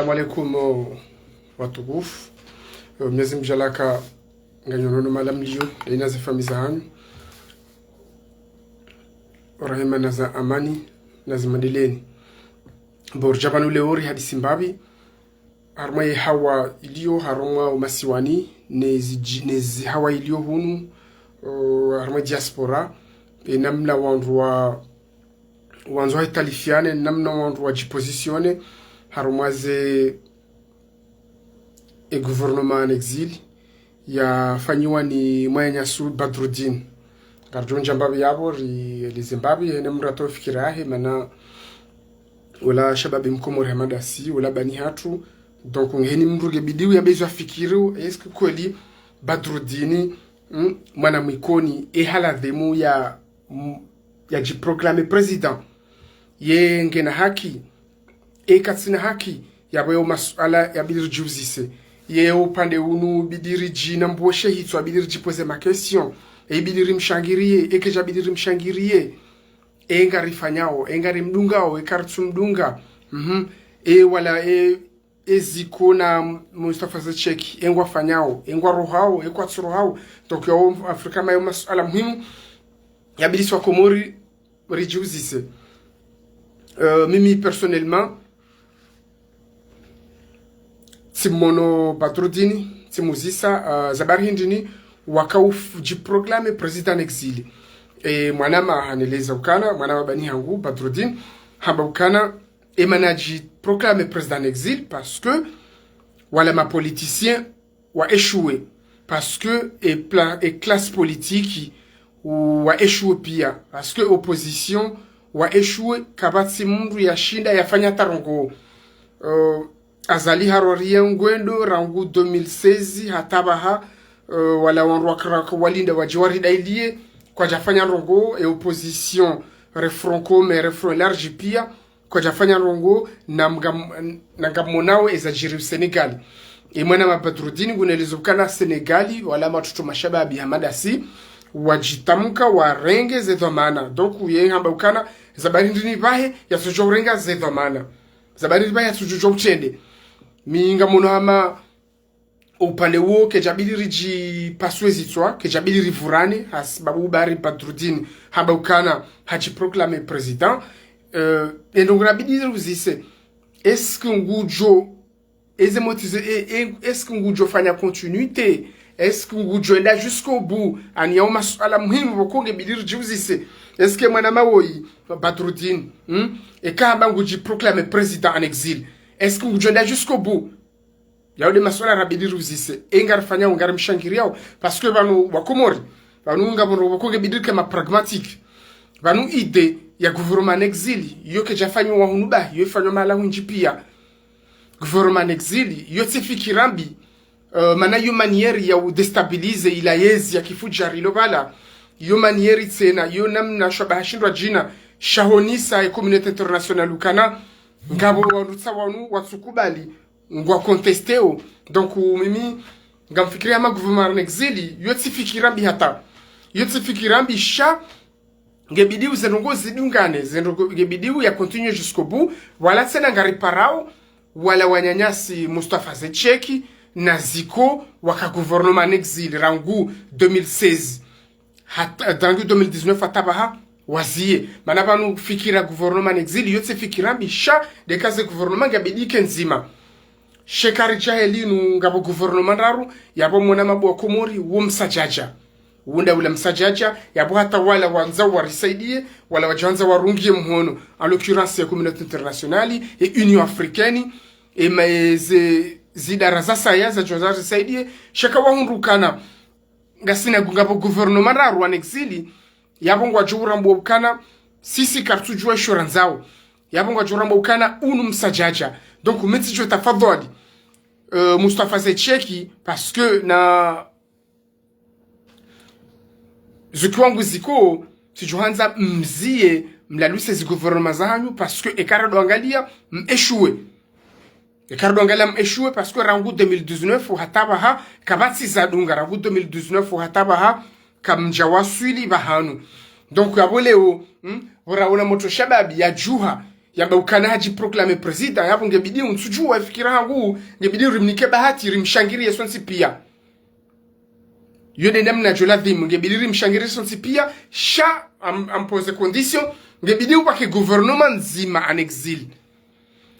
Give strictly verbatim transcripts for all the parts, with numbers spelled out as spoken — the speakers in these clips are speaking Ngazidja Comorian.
Assalamu alaikum, oh, watukufu. Eh, Mwenyezi Mungu djalaka nganyonono mahala mliyo, na ina ze famiyi zahanyu. Rehema na za amani, na zimwendeleni. Bo ridja pvanu leo rihadisi mbapvi, harumwa ye hawa iliyo, harumwa o masiwani, ne zi, ne zi hawa iliyo hunu, eh, harumwa diaspora, e namna wandru wa, wandzo wa italifiane, namna wandru wa djipositionner, harumwa ze e gouvernement en exil yafanyiwa ni mwananyasi Badrudine. Ngaridjo ndja mbapvi yapvo, rieleze mbapvi, hene mndru atowe fikira yahe, mana ola shababi mkomori hama dasi, ola bani hatru. Donc, heni mndru nge bidi uyabezwa fikiri, est-ce que kweli Badrudine, mm, mwana mwikoni, e halazimu ya, mm, ya djiproclamer président. Ye ngena haki, e katsina haki, yapvo yo masuala yabidi ridjiuzise. Ye upande unu bidi ridjinambuwe she hitswa, bidi ridjipoze ma question. E bidi rimshangiriye, e kedja bidi rimshangiriye. E ngarifanyao, e ngarimdungao, e karitsumdunga. Mhm. E wala, e, e Ziko na Mustafa Zecheki, e ngwafanyao, e ngwarohao, e kwatsurohao. Donc, yo Afrika ma yo masuala muhimu, yabidi swa Komori ridjiuzise. Euh, mimi personnellement, tsimwono Badrudine, tsimuzisa, euh, zabari hindri ni waka udjiproclamer président en exil. E mwanama haneleza ukana, mwanama bani hangu, Badrudine, hamba ukana, e mana adjiproclamer président en exil, parce que wala ma politiciens wa échoué, parce que e pla-, e classe politique wa échoué pia, parce que opposition wa échoué, kapvatsi mndru yashinda yafanya hata ndrongoo. Euh, Azali harwariya ngwendo rangu deux mille seize hata pvaha, euh, wala wandru wakaraka walinda wadje waridailiye, kwadjafanya ndrongoo, e opposition re Front Commun, re Front Élargi pia, kwadjafanya ndrongoo, na mga, na ngamwonao eza djiri Sénégal. E mwanama Badrudine ngunelezo ukana Sénégal, wala matoto mashababi hama dasi, wadjitamka warenge ze dhwamana. Donc, ye hamba ukana, zabari ndrini pvahe, yatsudjo urenga ze dhwamana. Zabari ndrini pvahe, yatsudjo utrende. Mi ngamwono hama upande wo, kedjabidi ridjipasue zitswa, kedjabidi rivurane, hasibabu bari Badrudine hamba ukana hadjiproclamer président. Euh, e ndrongoo rabidi riuzise, est-ce que ngudjo, eze moti ze, e, e, est-ce que ngudjo fanya continuité? Est-ce que ngudjo enda jusqu'au bout? Ani yao masuala muhimu pvoko ngebidi ridjiuzise. Est-ce que mwanama woyi, Badrudine, hmm? Eka hamba ngudjiproclamer président en exil, est-ce que ngudjo enda jusqu'au bout? Yao nde masuala rabidi riuzise. E ngarifanyao, ngarimshangiriyao. Parce que pvanu wa Komori, pvanu ngapvo ndrongoo pvoko ngebidi rike ma pragmatique. Pvanu idée ya gouvernement en exil, yo kedjafanyiwa hunu bahi, yo ifanywa mahala hwindji pia. Gouvernement en exil, yo tsi fikira mbi, euh, mana yo manière ya udéstabiliser ila yezi ya kifudjari ilo pvala. Yo manière tsena, yo namna shwabaha shindru djina, shahonesa e communauté internationale ukana, ngapvo wandru tsa wanu watsukubali, ngwa contestéo. Donc, mimi, ngamfikiri hama gouvernement en exil, yo tsi fikira mbi hata. Yo tsi fikira mbi sha, ngebidi uze ndrongoo zidungane, ze ndrongoo ngebidi uya continuer jusqu'au bout, wala tsena ngariparao, wala wananyasi Mustafa Zecheki, na Ziko, waka gouvernement en exil, rangu deux mille seize. Hata, rangu deux mille dix-neuf hata pvaha, waziye. Mana pvanu fikira gouvernement en exil, yo tsi fikira mbi sha, ndeka ze gouvernement ngabidi ke ndzima. Sheka ridja heli nu ngapvo gouvernement ndraru, yapvo mwanama bo wa Komori, wo msadjadja. Wunda ula msadjadja, yapvo hata wala wandzao warisaidiye, wala wadjandza warungiye mhono, en l'occurrence ya communauté internationale, e Union africaine, e ma, e ze, zidara za saya zadjandza warisaidiye, sheka wahundru ukana, ngasina gu-, ngapvo gouvernement ndraru en exil, yapvo ngwadjo urambwa ukana, sisi karitsudjuwa isho randzao. Yapvo ngwadjo urambwa ukana, unu msadjadja. Donc, mi tsidjo tafadhwali, euh, Mustafa Zecheki, parce que na Zuki wangu Ziko, tsidjo handza mziye, mlaluse zi gouvernement zahanyu, parce que eka ridjo angaliya, m échoué. Eka ridjo angaliya m échoué, parce que rangu deux mille dix-neuf hata pvaha, kapvatsi zadunga, rangu deux mille dix-neuf hata pvaha, kamdja waswili pvahanu. Donc, yapvo leo, hmm, pvo raona motro shababi yadjuha, yamba ukana hadjiproclamer président, yapvo ngebidi, ntsudjuwa, fikira hangu, ngebidi rimnike bahati, rimshangiriye sontsi piya. Yo nde namna djo ladhimu, ngebidi rimshangiriye sontsi piya, sha am, am poser condition, ngebidi upvake gouvernement ndzima en exil.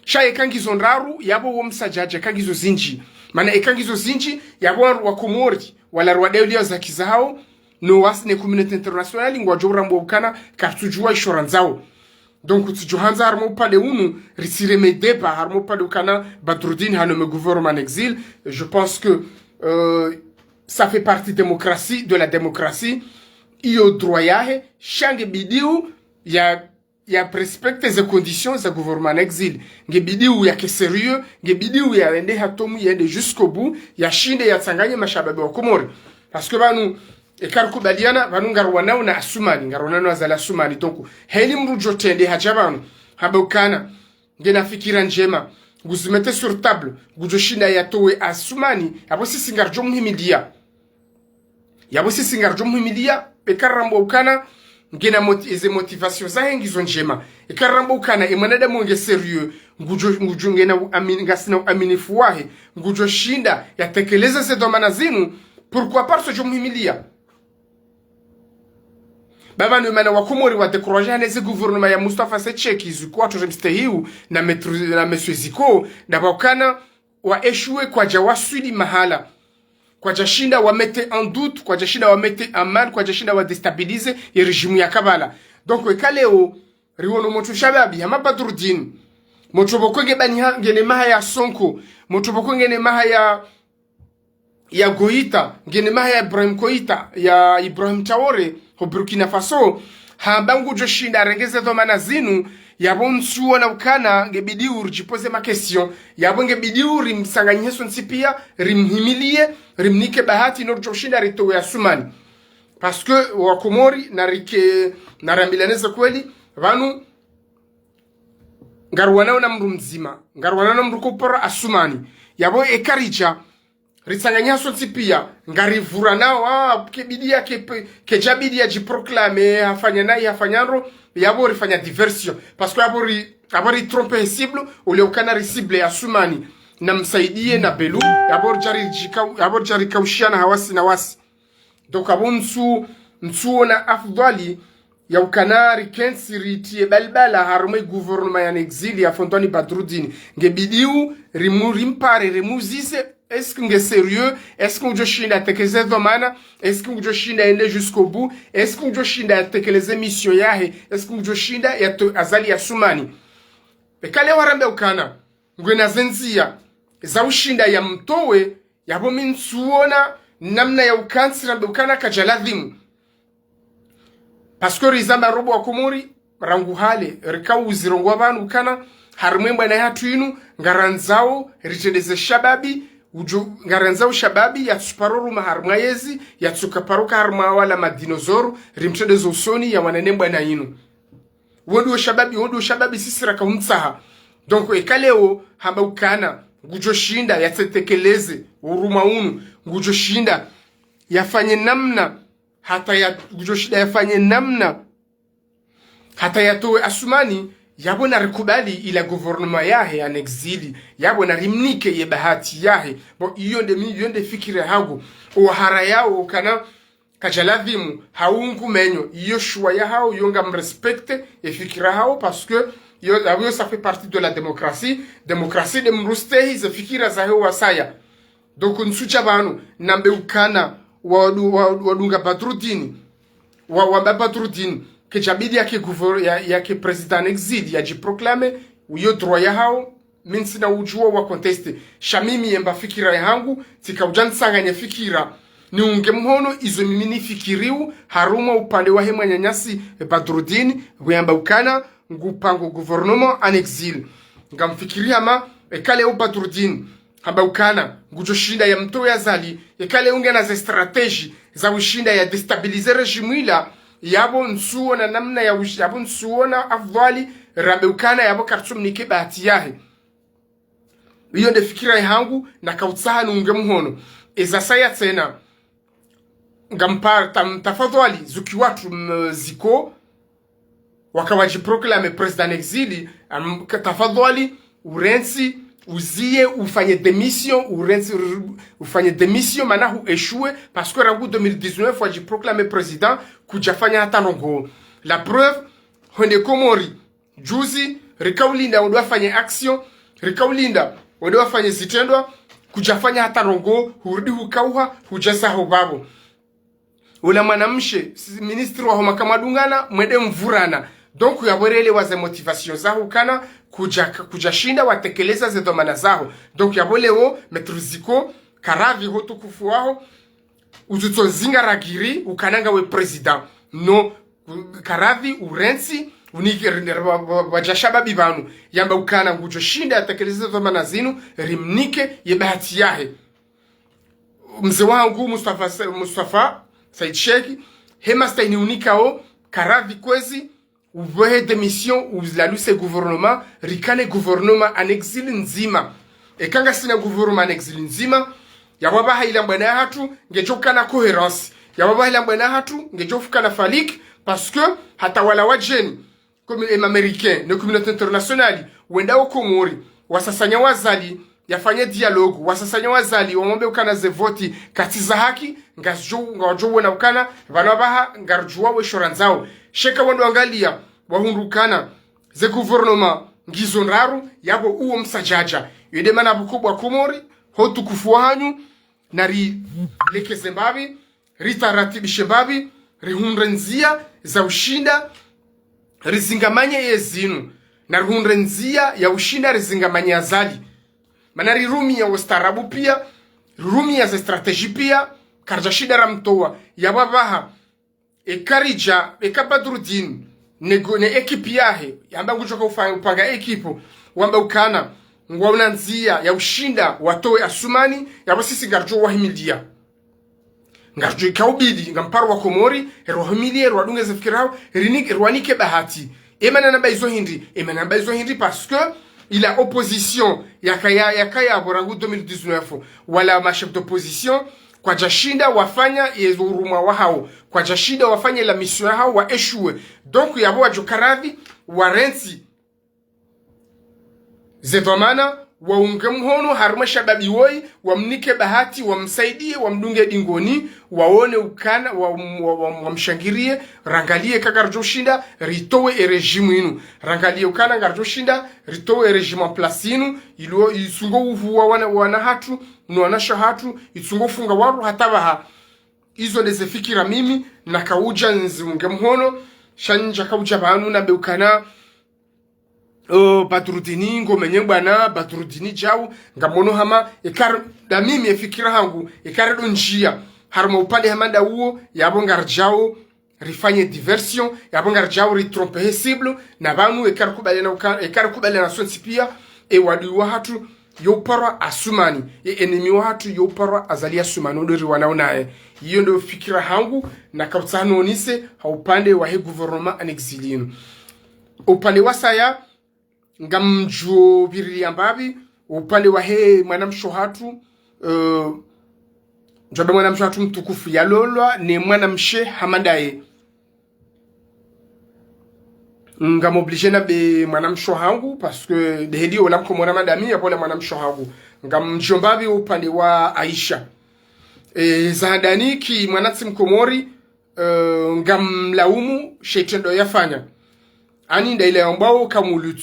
Sha eka ngizo ndraru, yapvo wo msadjadja, eka ngizo zindji. Mana eka ngizo zindji, yapvo wandru wa Komori, wala rwadeuliya zaki zahawo, no wasi ne communauté internationale, ngwadjo urambwa ukana, kartsudjuwa isho randzao. Donc, tsidjo handza harumwa upande unu, ritsireme débat, harumwa upande ukana Badrudine hanommé gouvernement en exil. Je pense que, euh, ça fait partie démocratie, de la démocratie. Iyo droit yahe, sha ngebidi u ya, ya respecter ze conditions za gouvernement en exil. Ngebidi u yake sérieux, ngebidi u yaende hatomu, yaende jusqu'au bout, yashinde yatsanganye mashababi wa Komori. Parce que pvanu, eka rikubaliana, pvanu ngaruwanao na Assoumani, ngaruwanao na Azali Assoumani. Donc, heli mdru djo trende hadja pvanu, hamba ukana, ngena fikira ndjema, nguzimettre sur table, ngudjo shinda yatowe Assoumani, yapvo sisi ngaridjo muhimiliya. Yapvo sisi ngaridjo muhimiliya, eka rambwa ukana, ngena moti, eze motivation zahe ngizo ndjema. Eka rambwa ukana, e mwanadamu nge sérieux, ngudjo, ngudjo ngena uamini, ngasina uaminifu wahe, ngudjo shinda yatekeleze ze dhwamana zinu, pourquoi pas ritsodjo muhimiliya? Ba pvanu mana wa Komori wa décourager hane ze gouvernement ya Moustapha Seseke, Ziko watru mstehiu, na maître, na monsieur Ziko, ndapvo ukana wa échouer kwadja waswili mahala. Kwadja shinda wa mettre en doute, kwadja shinda wa mettre en mal, kwadja shinda wa déstabiliser ye régime ya kabla. Donc, eka leo, riwono motro shababi, hama Badrudine. Motro pvoko nge bani ha, ngene maha ya Sonko. Motro pvoko ngene maha ya ya Goïta, ngene maha ya Ibrahim Koïta, ya Ibrahim Traoré, ho Burkina Faso, hamba ngudjo shinda arenge ze dhwamana zinu, yapvo ntsuwona ukana, ngebidi u ridjipoze ma question, yapvo ngebidi u rimsanganyihe sontsi piya, rimhimiliye, rimnike bahati, no ridjo shinda ritowe Assoumani. Parce que wa Komori, narike, narambilane ze kweli, pvanu, ngaruwanao na mdru mdzima, ngaruwanao na mdru kopara Assoumani, yapvo eka ridja, ritsanganya sontsi piya, ngaripvura nao, ah, kebidi ya, ke, kedjabidi yadjiproclamer, hafanya nayi, hafanya ndro, yapvo rifanya diversion. Parce que yapvo ri, yapvo ritromper cible, ule ukana ricible Assoumani, na Msaidié, na Belou, yapvo ridja ridjika, yapvo ridja rikaushiana hawasi na wasi. Donc, yapvo ntsu, ntsuwona afdhwali, ya ukana rikentsi ritiye balbala harumwa ye gouvernement ya en exil ya Fondwani Badrudine. Ngebidi u rimu, rimpare, rimuzize, est-ce que nge sérieux? Est-ce que ngudjo shinda yatekeleze dhwamana? Est-ce que ngudjo shinda yende jusqu'au bout? Est-ce que ngudjo shinda yatekeleze mission yahe? Est-ce que ngudjo shinda yatowe Azali Assoumani? Eka leo warambe ukana, ngwena ze ndziya za ushinda yamtowe, yapvo mi ntsuwona namna ya ukantsi rambe ukana kadja ladhimu. Parce que rizamba robo wa Komori, rangu hale, rika uzirongowa pvanu ukana, harumwa ye mbwana yahatru inu, ngarandzao, ritrendeze shababi, udjo, ngarandzao shababi, yatsuparo ruma harumwa yezi, yatsukaparuka harumwa wala madinosaure, rimtrendeze usoni, yawane ne mbwana inu. Wo ndo shababi, wo ndo shababi sisi raka umtsaha. Donc, eka leo, hamba ukana, ngudjo shinda, yatsetekeleze, uruma unu, ngudjo shinda, yafanye namna, hata ya, ngudjo shinda yafanye namna, hata yatowe Assoumani, yapvo narikubali ila gouvernement yahe en exil, yapvo narimnike ye bahati yahe. Bon, iyo nde mi, iyo nde fikira hangu. Owahara yawo ukana, kadja ladhimu, hau ngu menyo, iyo shuwa yahao, iyo ngam respecter, ye fikira hao, parce que, iyo, iyo ça fait partie de la démocratie. Démocratie nde mdru ustehi, ze fikira zahe wasaya. Donc, ntsudja pvanu, nambe ukana, wadu, wa, wadunga Badrudine, wa, wamba Badrudine, kedjabidi yake gouver-, ya, yake président en exil, yadjiproclamer, iyo droit yahao, mi ntsina udjuwa wa contester. Sha mimi yemba fikira yahangu, tsika udja ntsanganye fikira. Niunge mhono izo mimi nifikiriyo, harumwa upande wahe mwananyasi, eh, Badrudine, pvo yamba ukana, ngupango gouvernement en exil. Ngamfikiri hama, eka leo Badrudine, hamba ukana, ngudjo shinda yamtowe Azali, eka leo ngena ze stratégie, za ushinda ya déstabiliser régime ila, yapvo ntsuwona namna ya ush-, yapvo ntsuwona afdhwali, rambe ukana yapvo karitsumnike bahati yahe. Iyo nde fikira yahangu, na kautsaha niunge mhono. Eza saya tsena, ngampara tam-, tafadhwali, Zuki watru m-, Ziko, waka wadjiproclamer président en exil, Am, ka-, tafadhwali, urentsi, uziye, ufanye démission, urentsi, ur-, ufanye démission, mana hu échoué, parce que rangu deux mille dix-neuf, wadjiproclamé président, kudjafanya hata ndrongoo. La preuve, hwende Komori, juzi, rikaulinda wende wafanye action, rikaulinda wende wafanye zitrendwa, kudjafanya hata ndrongoo, hurudi hukauha, hudjasa ho babo. Ula mwanamshe, si-, ministre waho makamadungana, mwende mvurana. Donc, yapvo relewa ze motivation zaho ukana, kudja, kudjashinda watekeleza ze dhwamana zaho. Donc, yapvo leo, Maître Ziko, karadhi ho utukufu waho, utsutso nzinga ragiri, ukana ngawe président. Non, karadhi, urentsi, unike, wa, wa, wadja shababi pvanu. Yamba ukana ngudjoshinda yatekeleze dhwamana zinu, rimnike ye bahati yahe. Mze wangu Mustafa Sa-, Mustafa Said Sheikh, he mastahi niunikao, karadhi kwezi, upvohe démission, ulaluse gouvernement, rikane gouvernement en exil ndzima. Eka ngasina gouvernement en exil ndzima, yapvo apvaha ila mbwana yahatru, ngedjo kana cohérence. Yapvo apvaha ila mbwana yahatru, ngedjo fukana falik, parce que hata wala wadjeni, commu-, em, Américain, ne communauté internationale, wenda o Komori, wasasanya Azali, yafanye dialogue, wasasanya Azali, wamwambe ukana ze voti, katsi za haki, ngazidjo, ngwadjo wona ukana, pvanu apvaha, ngaridjuwa wesho randzao. Sheka wendo angalia, wahundru ukana, ze gouvernement, ngizo ndraru, yapvo uwo msadjadja. Yo nde mana pvoko bwa Komori, ho utukufu wahanyu, narilekeze mbapvi, ritaratibishe mbapvi, rihundre ndzia za ushinda, rizingamanye ye zinu, na rihundre ndzia ya ushinda rizingamanye Azali. Mana rirumia wo ustaarabu pia, rirumia ze stratégie pia, karidjashinda ramtowa, yapvo apvaha, eka ridja, eka Badrudin, ne go-, ne équipe yahe, yamba ngudjo ka ufa-, upanga équipe, wamba ukana, ngwauna ndzia ya ushinda, watowe Asumani, yapvo sisi ngaridjo wahimilia. Ngaridjo ikaubidi, ngamparo wa Komori, erwahimilie, erwadunge ze fikira hao, rini-, erwanike bahati. Emana namba izo hindri, emana namba izo hindri, parce que ila opposition, yakaya, yakaya apvo rangu deux mille dix-neuf, wala ma chef d'opposition, kwadjashinda wafanya yezo urumwa wahao, kwadjashinda wafanya la mission yahao, wa échoué. Donc, yapvo wadjo karadhi, warentsi ze dhwamana, waunge mhono harumwa shababi woyi, wamnike bahati, wamsaidie, wamdunge dingoni, waone ukana, wa, wa, wa, wamshangirie, rangalie eka ngaridjo shinda, ritowe e régime inu. Rangalie ukana ngaridjo shinda, ritowe e régime en place inu, ilo itsungo uvuwa wana, wana hatru, no wanashe hatru, itsungo ufunga wandru hata pvaha. Izo nde ze fikira mimi, nakaudja nziunge mhono, sha ndjakaudja pvanu nambe ukana, o, Badrudini, ngomenye bwana, Badrudini djau, ngamono hama, eka ri-, nda mimi e fikira hangu, eka ri ndo ndzia, harumwa upande hama nda uwo, yapvo ngaridjao, rifanye diversion, yapvo ngaridjao, ritrompe he cible, na pvanu, eka rikubaliana uka-, eka rikubaliana sontsi pia, e wadui wahatru, yo uparwa Asumani, e ennemi wahatru, yo uparwa Azali Asumani, o ndo riwanao naye. Iyo ndo fikira hangu, nakautsaha nonise, ha upande wahe gouvernement en exil inu. Upande wasaya, ngamdjo pvirilia mbapvi, upande wahe mwanamshe hatru, eh, ndjwambe mwanamshe hatru mtukufu yalolwa, ne mwanamshe hama ndaye. Ngam obligé nambe mwanamshe hangu, parce que nde heli ola mkomori madami, yapvo ola mwanamshe hangu. Ngamdjo mbapvi upande wa Aisha. E, za handani ki mwanantsi mkomori, eh, ngamlaumu she itrendwa yafanya. Ani nda ila yambwao kamulutu.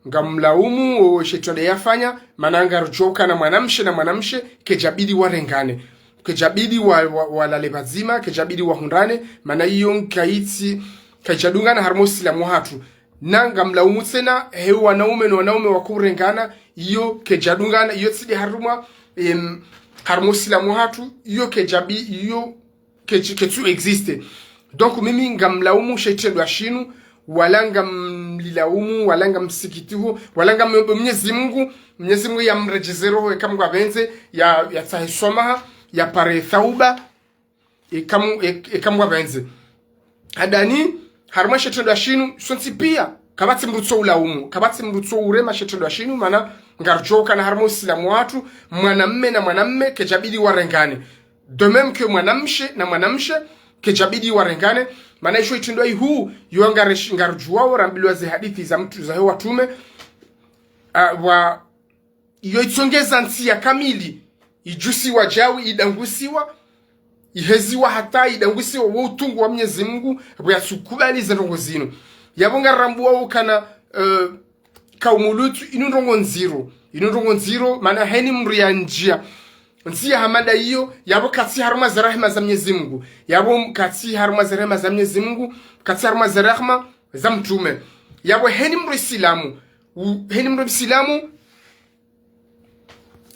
Ngamlaumu o she itrendwa yafanya, mana ngaridjo ukana mwanamshe na mwanamshe, kedjabidi warengane. Kedjabidi wa, wa, walale pvadzima, kedjabidi wahundrane, mana iyo nkaitsi, kaidjadungana harumwa usilamu hatru. Na ngamlaumu tsena, he wanaume no wanaume wakourengana, iyo kedjadungana, iyo tsi nde harumwa, em, harumwa usilamu hatru, iyo kedjabi-, iyo ketsu, ketsu existe. Donc, mimi ngamlaumu she itrendwa shinu, wala ngamlilaumu, wala ngamsikitiho, wala ngamombe Mnyezi Mungu, Mnyezi Mungu yamredjeze roho, eka Mungu apvendze, ya, yatsahe swamaha, yapare thauba, eka Mu-, e-, eka Mungu apvendze. Handani, harumwa she itrendwa shinu, sontsi pia, kapvatsi mdru tso ulaumu, kapvatsi mdru tso urema she itrendwa shinu, mana ngaridjo ukana harumwa usilamu hatru, mwanamme na mwanamme, kedjabidi warengane. De même que mwanamshe na mwanamshe, Kedjabidi warengane, mana isho itrendwa ihu, yo ngaresh-, ngarudjuwao, rambilwa ze hadisi za mtu, za he watrume, ah, wa, iyo itsongeza ntsiya kamili, idjusiwa djawi, idangusiwa, iheziwa hata, idangusiwa wo utungu wa Mnyezi Mungu, pvo yatsukubali ze ndrongo zinu. Yapvo ngarambuwao ukana, eh, kaumu Lutu, inu ndrongo ndziro. Inu ndrongo ndziro, mana heni mdru yandjia ndziya hama nda iyo, yapvo katsi harumwa ze rehema za Mnyezi Mungu. Yapvo katsi harumwa ze rehema za Mnyezi Mungu, katsi harumwa ze rehema za mtrume. Yapvo heni mdru Isilamu, u-, heni mdru Isilamu,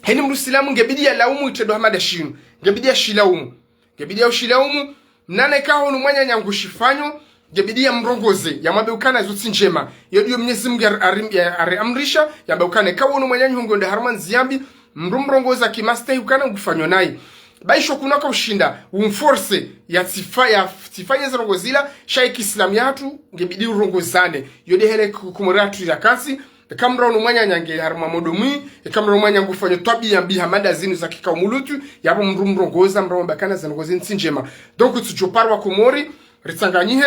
heni mdru Isilamu, ngebidi yalaumu itrendwa hama nda shinu. Ngebidi yashilaumu. Ngebidi yashilaumu, nane kaho nu mwananya ngushifanyo, ngebidi yamrongoze, yamwambe ukana zo tsi ndjema. Iyo ndiyo Mnyezi Mungu yar-, arim-, ya-, ariamrisha, yambe ukana kaho nu mwananya hungu nde harumwa ndziya mbi, mdru mrongoza kimastehi ukana ngufanyo nayi. Ba isho kuna kaushinda, umforce, yatsifa-, yatsifanye ze ndrongo zila, sha ye kiislamu yahatru, ngebidi urongozane. Iyo nde hele ku-, Komori yahatru ya kasi, eka mdru unu mwananya nge harumwa modo mwi, eka mdru unu mwananya ngufanyo twabiya mbi hama nda zinu za kikaumu Lutu, yapvo mdru mrongoza, mdru mwambe ukana ze ndrongo zinu tsi ndjema. Donc, tsudjo parwa Komori, ritsanganyihe,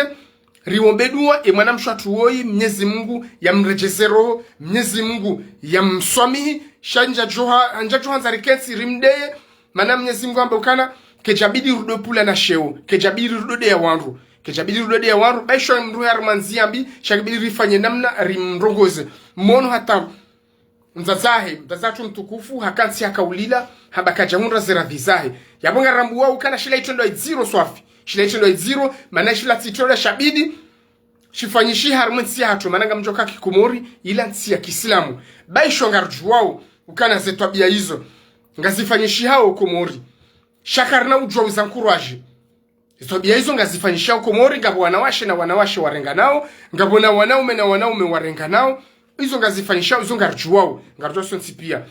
riombe dua, e mwanamshe wahatru woyi, Mnyezi Mungu yamredjeze roho, Mnyezi Mungu yamswamihi, sha ndjadjoha-, ndjadjohandza rikentsi rimdeye, mana Mnyezi Mungu hamba ukana, kedjabidi rudo pula na sheo, kedjabidi rudo deya wandru, kedjabidi rudo deya wandru, ba isho mdru harumwa ndziya mbi, sha kebidi rifanye namna rimrongoze. Mono hata mdzadze wahe, mdzadze wahatru mtukufu, hakantsi hakaulila, hamba kadjahundra ze radhi zahe. Yapvo ngarambuwao ukana shila itrendwa idziro swafi. Shila itrendwa idziro, mana shila tsi itrendwa shabidi shifanyishihe harumwa ntsiya yahatru, mana ngamdjoka kikomori, ila ntsiya kiislamu. Ba isho ngarudjuwao, ukana ze twabiya izo ngazifanyishihao Komori. Sha karina udjuwa uza encourager. Ze twabiya izo ngazifanyishihao Komori, ngapvo wanawashe na wanawashe warenganao, ngapvo na wanaume na wanaume warenganao. Izo ngazifanyishihao, izo ngarudjuwao, ngarudjuwa sontsi piya.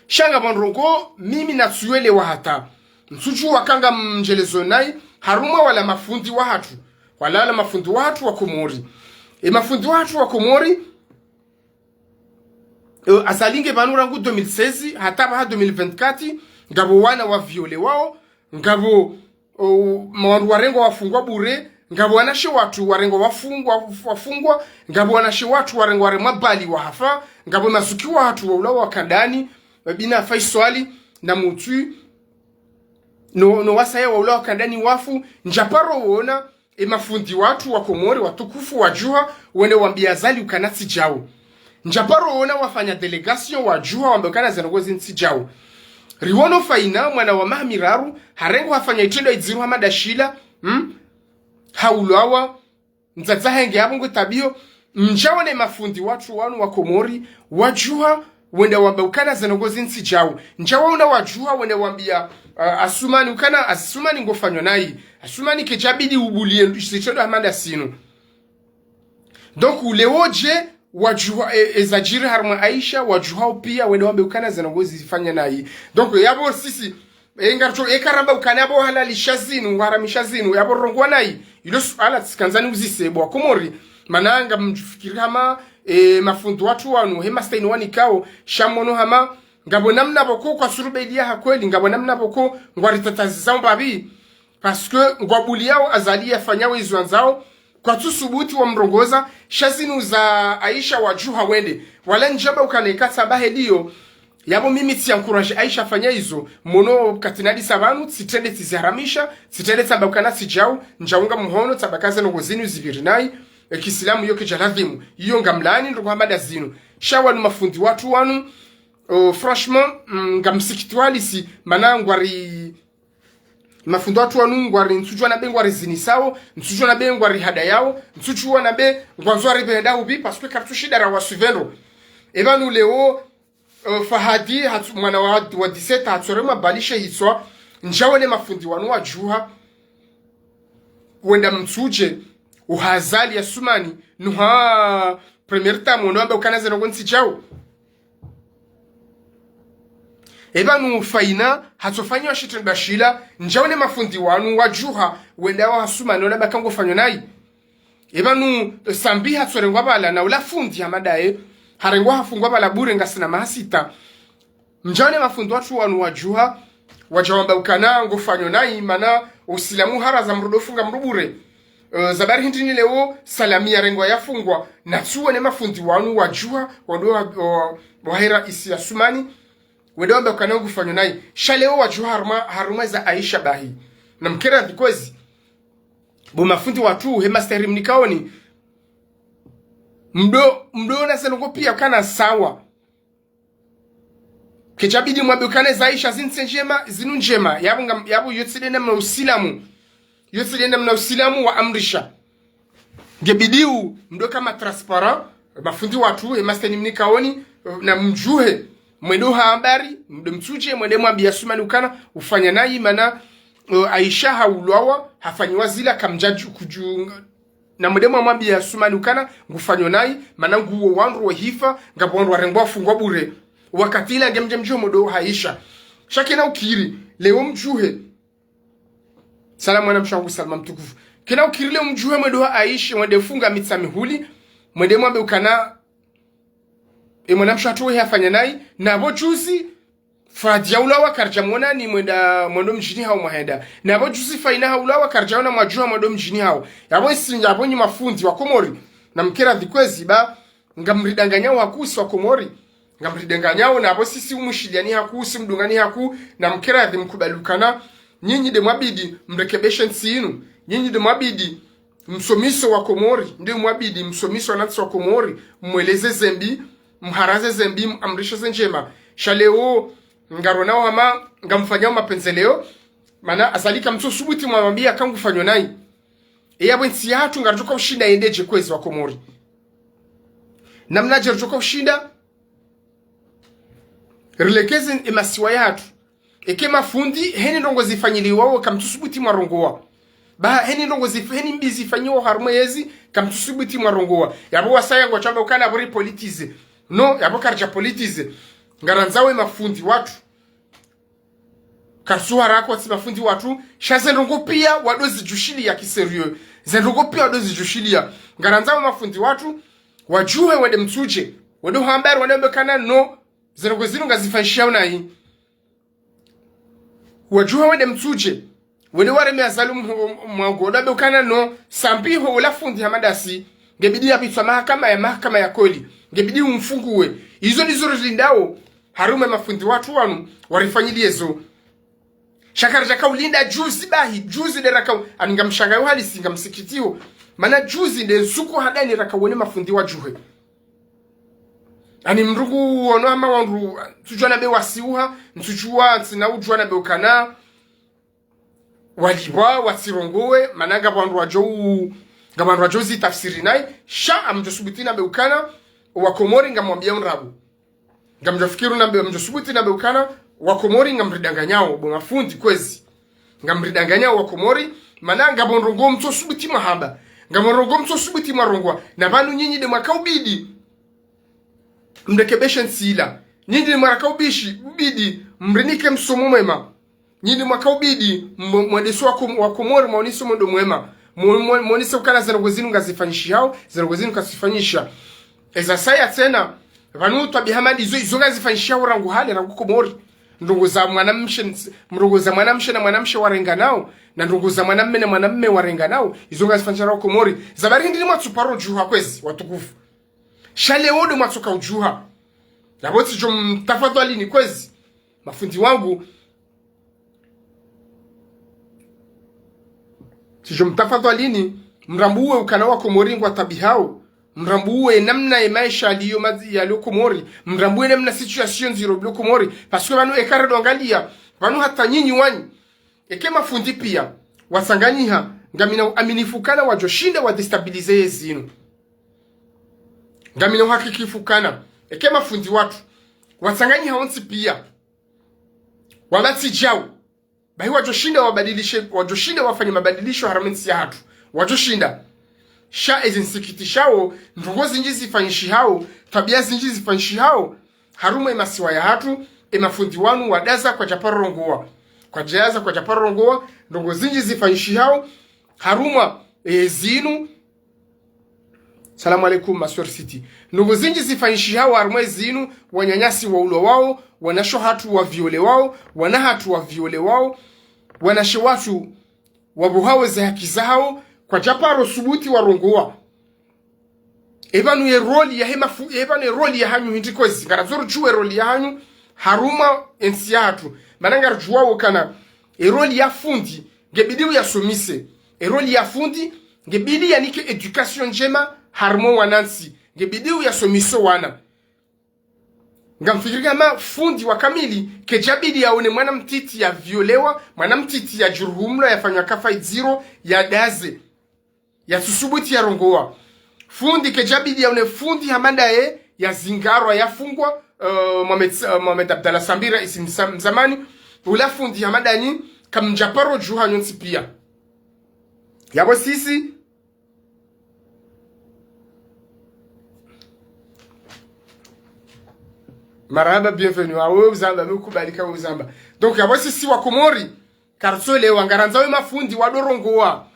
Sha ngapvo ndrongo, mimi natsuelewa hata. Ntsudjuwa ka ngamdjelezo nayi, harumwa wala mafundi wahatru. Wala, wala mafundi wahatru wa Komori. E mafundi wahatru wa Komori, e, Azali nge pvanu rangu deux mille seize, hata pvaha deux mille vingt-quatre, ngapvo wana wa violewao, ngapvo, o, ma wandru warengwa wafungwa bure, ngapvo wanashe wahatru warengwa wafungwa, wafungwa, ngapvo wanashe wahatru warengwa waremwa bali wahafa, ngapvo mazuki wahatru waulawa wakandani, Babina Faiswali, na Mutwi, no, no wasaya waulawa wakandani wafu, ndjaparo wona, e mafundi wahatru wa Komori, watukufu wadjuha, wende wambiya Azali ukana tsi djawo. Ndjaparo wona wafanya délégation wadjuha wambe ukana ze ndrongo zinu tsi djawo. Riwono Faina, mwana wa maha miraru, harengwa hafanya itrendwa idziro hama nda shila, hmm? Haulawa, mdzadze wahe nge yapvo ngu tabiyo, ndjawone mafundi wahatru wanu wa Komori, wadjuha, wende wambe ukana ze ndrongo zinu tsi djawo. Ndjawona wadjuha, wende wambiya, ah, Asumani, ukana Asumani ngufanyo nayi. Asumani kedjabidi ubuliye ndu-, ze itrendwa hama nda zinu. Donc, uleo dje, wadjuha, e, ezadjiri harumwa Aisha, wadjuha wo piya, wende wambe ukana ze ndrongo zifanya nayi. Donc, yapvo sisi, e, ngarutso, eka ramba ukana yapvo halalisha zinu, ngwaharamisha zinu, yapvo rongowa nayi. Ilo suala tsikandza niuzise bo wa Komori, mana ngamdjufikiri hama, e, mafundi wahatru wanu, he mastehi wanikao, sha mono hama, ngapvo namna pvoko kwatsurubeliya ha kweli, ngapvo namna pvoko ngwaritatazisao mbapvi. Parce que ngwabuliyao Azali yafanyao izo yandzao, kwatsusubuti wamrongoza, sha zinu za Aisha wadjuha wende. Wala ndjamba ukana eka tsamba heliyo, yapvo mimi tsi encourager Aisha afanya izo, mono katinadisa pvanu, tsitrende tsiziharamisha, tsitrende tsamba ukana tsi djawo, ndjaunga muhono, tsamba ka ze ndrongo zinu zipviri nayi, e kiislamu iyo kedja ladhimu, iyo ngamlaani ndrongo hama nda zinu. Sha wanu mafundi wahatru wanu, oh, franchement, mm, ngamsikitiwa halisi, mana ngwari mafundi wahatru wanu ngwari ntsudjuwa na be ngwarizinisao, ntsudjuwa na be ngwarihadayao, ntsudjuwa na be ngwandzo waripvehenda hupvi, parce que kartsu shinda rawasuivre ndro. E pvanu leo, eh, Fahadi, hatsu-, mwana wa, wa dix-sept, hatsoremwa balishe hitswa, ndjawone mafundi wanu wadjuha, wenda mtsudje, uha Azali Asumani, nuha première dame, wende wambe ukana ze ndrongo tsi djawo. E pvanu Faina, hatsofanya shitrendwa shila, ndjawone mafundi wanu wadjuha, wende wa Asumani, wala baka ngufanyo nayi. E pvanu Sambi hatsorengwa pvala, na ula fundi hama ndaye, harengwa hafungwa pvala bure ngasina maha sita. Ndjawone mafundi wahatru wanu wadjuha, wadja wamba ukana ngufanyo nayi, mana Usilamu haraza mdru udofunga mdru bure. Eh, za bari hindri ni leo, Salami yarengwa yafungwa, na tsuwo ne mafundi wanu wadjuha, wado wa, wa, wahera isi ya Sumani, wede wamba ukana ngufanyo nayi. Sha leo wadjuha harumwa, harumwa za Aisha bahi. Na mkera ndikwezi. Bo mafundi watru, he masteri mnikaoni. Mdo, mdo na ze ndrongo pia kana sawa. Ketsabidi mwambe ukana za Aisha zinu tsi ndjema, zinu ndjema. Yapvo ngam, yapvo yotsi de namna Usilamu. Yotsi de namna Usilamu wa amrisha. Ngebidi u, mdo kama transparent, mafundi watru, he masteni mnikaoni, na mdjuhe, mwendo ha habari, mdo mtsudje, mwende mwambiya Sumani ukana, ufanya nayi, mana, eh, Aisha haulwawa, hafanyiwa zila, kamdjadju, kudju, na mwende mwambiya Sumani ukana, ngufanyo nayi, mana nguwo wandru wahifa, ngapvo wandru warengwa wafungwa bure. Wakati ila ngemdje mdjuhe mwendo ha Aisha. Sha kena ukiri, leo mdjuhe. Salamu mwanamshe wangu Salma mtukufu. Kena ukiri leo mdjuhe mwendo ha Aisha, mwende funga Mitsamihuli, mwende mwambe ukana, e mwanamshe hatru we hafanya nayi, na pvo juzi, Fadi yaulwawa karidja mwona ni mwenda mwendo mdjini hawo mwahenda. Na pvo juzi Faina haulwawa karidja ona mwadjuha mwendo mdjini hawo. Yapvo isi, yapvo nyi mafundi wa Komori. Na mkera ndikwezi ba, ngamridanganyao hakuu si wa Komori. Ngamridanganyao na pvo sisi umwishiliyani hakuu, si mdungani hakuu, na mkera ndi mkubali ukana. Nyinyi de mwabidi, mrekebeshe ntsi inu. Nyinyi de mwabidi, msomiso wa Komori, nde mwabidi msomiso wanantsi wa Komori, mweleze zembi, mharaze zembi, mwamrishe ze ndjema. Sha leo, ngarona wama, ngamfanyao mapendeleo, mana Azali kamtso subuti mwambiya ka ngufanyo nayi. Eya pvo ntsi yahatru ngaridjo ka ushinda yendedje kwezi wa Komori. Namnadje ridjo ka ushinda, rilekeze emasiwa yahatru. Eke mafundi, heni ndrongo zifanyiliwawo, kamtsu subuti mwarongowa. Ba, heni ndrongo zif-, heni mbi zifanyiwawo harumwa yezi, kamtsu subuti mwarongowa. Yapvo wasaya ngwatsuamba ukana pvo ri politize. No, yapvo karidja politize. Ngarandzao emafundi watru. Karitsu haraka watsi mafundi watru. Sha ze ndrongo pia wado zidjushiliya ki sérieux. Ze ndrongo pia wado zidjushiliya. Ngarandzao emafundi watru. Wadjuhe wende mtsudje. Wende ha habari wende wambe ukana no. Ze ndrongo zinu ngazifanyishihawo nayi. Wadjuha wende mtsudje, wende wareme Azali mho-, mwago, wende wambe ukana no, sambi ho ula fundi Hamadasi, ngebidi yapvitswa mahakama ya, mahakama ya kweli, ngebidi umfunguwe. Izo ndizo rilindao, harumwa emafundi watru wanu, warifanyiliye zo. Sha karidja ka ulinda juzi bahi, juzi de raka u-, ani ngamshangayo halisi, ngamsikitiyo. Mana juzi de nsuku handani raka wone mafundi wadjuhe. Ani mdru ngu wono hama wandru, ntsudjuwa nambe wasiuha, ntsudjuwa ntsina udjuwa nambe ukana, walipvwa, watsirongowe, mana ngapvo wandru wadjo u-, ngapvo wandru wadjo zitafsiri nayi, sha ngamdjo subuti nambe ukana, wa Komori ngamwambiya mrabu. Ngamdjo fikiri nambe, ngamdjo subuti nambe ukana, wa Komori ngamridanganyao, bo mafundi kwezi. Ngamridanganyao wa Komori, mana ngapvo ndrongo mtso subuti mwahamba. Ngapvo ndrongo mtso subuti mwarongowa. Na pvanu nyinyi de mwaka ubidi mrekebeshe ntsi ila. Nyinyi de mwaka ubishi, ubidi mrinike msomo mwema. Nyinyi de mwaka ubidi mwe-, mwendese wa Kom-, wa Komori, mwonese mwendo mwema. Mwe-, mwe-, mwonese ukana ze ndrongo zinu ngazifanyishihao, ze ndrongo zinu kazifanyisha. Eza saya tsena, pvanu twabiha madi izo, izo ngazifanyishihawo rangu hale, rangu Komori. Ndrongo za mwanamshe ns-, ndrongo za mwanamshe na mwanamshe warenganao, na ndrongo za mwanamme na mwanamme warenganao, izo ngazifanyisha rangu Komori. Za bari hindri ni mwatsuparo djuha kwezi, watukufu. Sha leo de mwatsoka udjuha. Yapvo tsidjo mtafadhwalini kwezi. Mafundi wangu, tsidjo mtafadhwalini, mrambuwe ukana wa Komori ngwatabihao, mrambuwe namna ye maesha yaliyo madzi-, yaliyo Komori, mrambuwe namna situation ndziro yiliyo Komori, parce que pvanu eka ridjo angaliya, pvanu hata nyinyi wanyu, eke mafundi pia, watsanganyiha, ngamina uaminifu ukana wadjo shinda wa déstabiliser yezi inu. Ngamina uhakikifu ukana, eke mafundi watru, watsanganyiha wontsi pia, wapvatsi djau. Bahi wadjo shinda wabadilishe, wadjo shinda wafanye mabadilisho harumwa entsi yahatru. Wadjo shinda. Sha ezi nsikitishao, ndrongo zindji zifanyishihao, twabiya zindji zifanyishihao, harumwa emasiwa yahatru, emafundi wanu wadaza kwadjaparo rongowa. Kwadjaza kwadjaparo rongowa, ndrongo zindji zifanyishihao, harumwa, e, zinu, Salamu alaikum, ma sœur City. Ndrongo zindji zifanyishihao harumwa ezinu, wananyasi waulwawao, wanashe hatru waviolewao, wana hatru waviolewao, wanashe watru Wabuhawo ze haki zahawo, kwadjaparo subuti warongowa. Epvanu ye rôle yahe mafu-, epvanu ye rôle yahanyu hindri kwezi. Ngarandzo ridjuwe rôle yahanyu harumwa entsi yahatru. Mana ngaridjuwawo ukana e rôle ya fundi ngebidi uyasomise. E rôle ya fundi ngebidi yanike éducation ndjema harumwa wanantsi. Ngebidi uyasomise wana. Ngamfikiri hama fundi wa kamili, kedjabidi yaone mwana mtiti yaviolewa, mwana mtiti yadjuruhumlwa, yafanywa kafa idziro, yadaze, yatsusubuti yarongowa. Fundi kedjabidi yaone fundi hama ndaye yazingarwa, yafungwa, eh, Mohamed, eh, Mohamed Abdallah Sambi, raisi msa-, mzamani, ula fundi hama ndanyi, kamdjaparo djuha nyontsi pia. Yapvo sisi, marahaba, bienvenue. Awe uzamba, mi ukubali ka uzamba. Donc, yapvo sisi wa Komori, karitsolewa, ngarandzo we mafundi wadorongowa.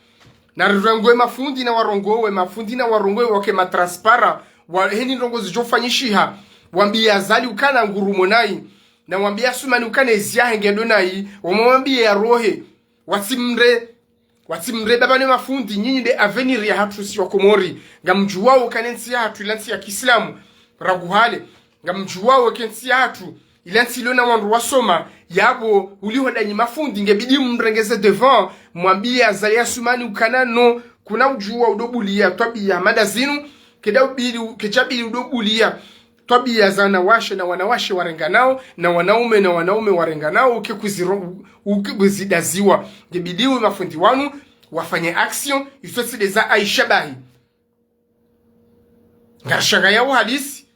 Na rirongowe mafundi na warongowe, mafundi na warongowe, wake matransparent, wa heni ndrongo zidjofanyishiha. Wambiye Azali ukana ngurumo nayi. Na wambiye Asumani ukana ezi yahe ngendo nayi. Wamwambiye yarohe. Watsimre, watsimre baba ne mafundi, nyinyi nde avenir yahatru si wa Komori. Ngamdjuwawo ukana entsi yahatru ila ntsi ya kiislamu, rangu hale. Ngamdjuwawo ke ntsi yahatru ila ntsi ilo na wandru wasoma, yapvo uliho ndanyi mafundi, ngebidi mrengeze devant, mwambiye Azali Asumani ukana no, kuna udjuwa udobuliya twabiya hama ndazinu, kedjabidi, kedjabidi udobuliya twabiya za wanawashe na wanawashe warenganao, na wanaume na wanaume warenganao, uke kuziro-, uke kuzidaziwa. Ngebidi we mafundi wanu wafanye action, izo tsi nde za Aisha bahi. Ngarishangayao halisi,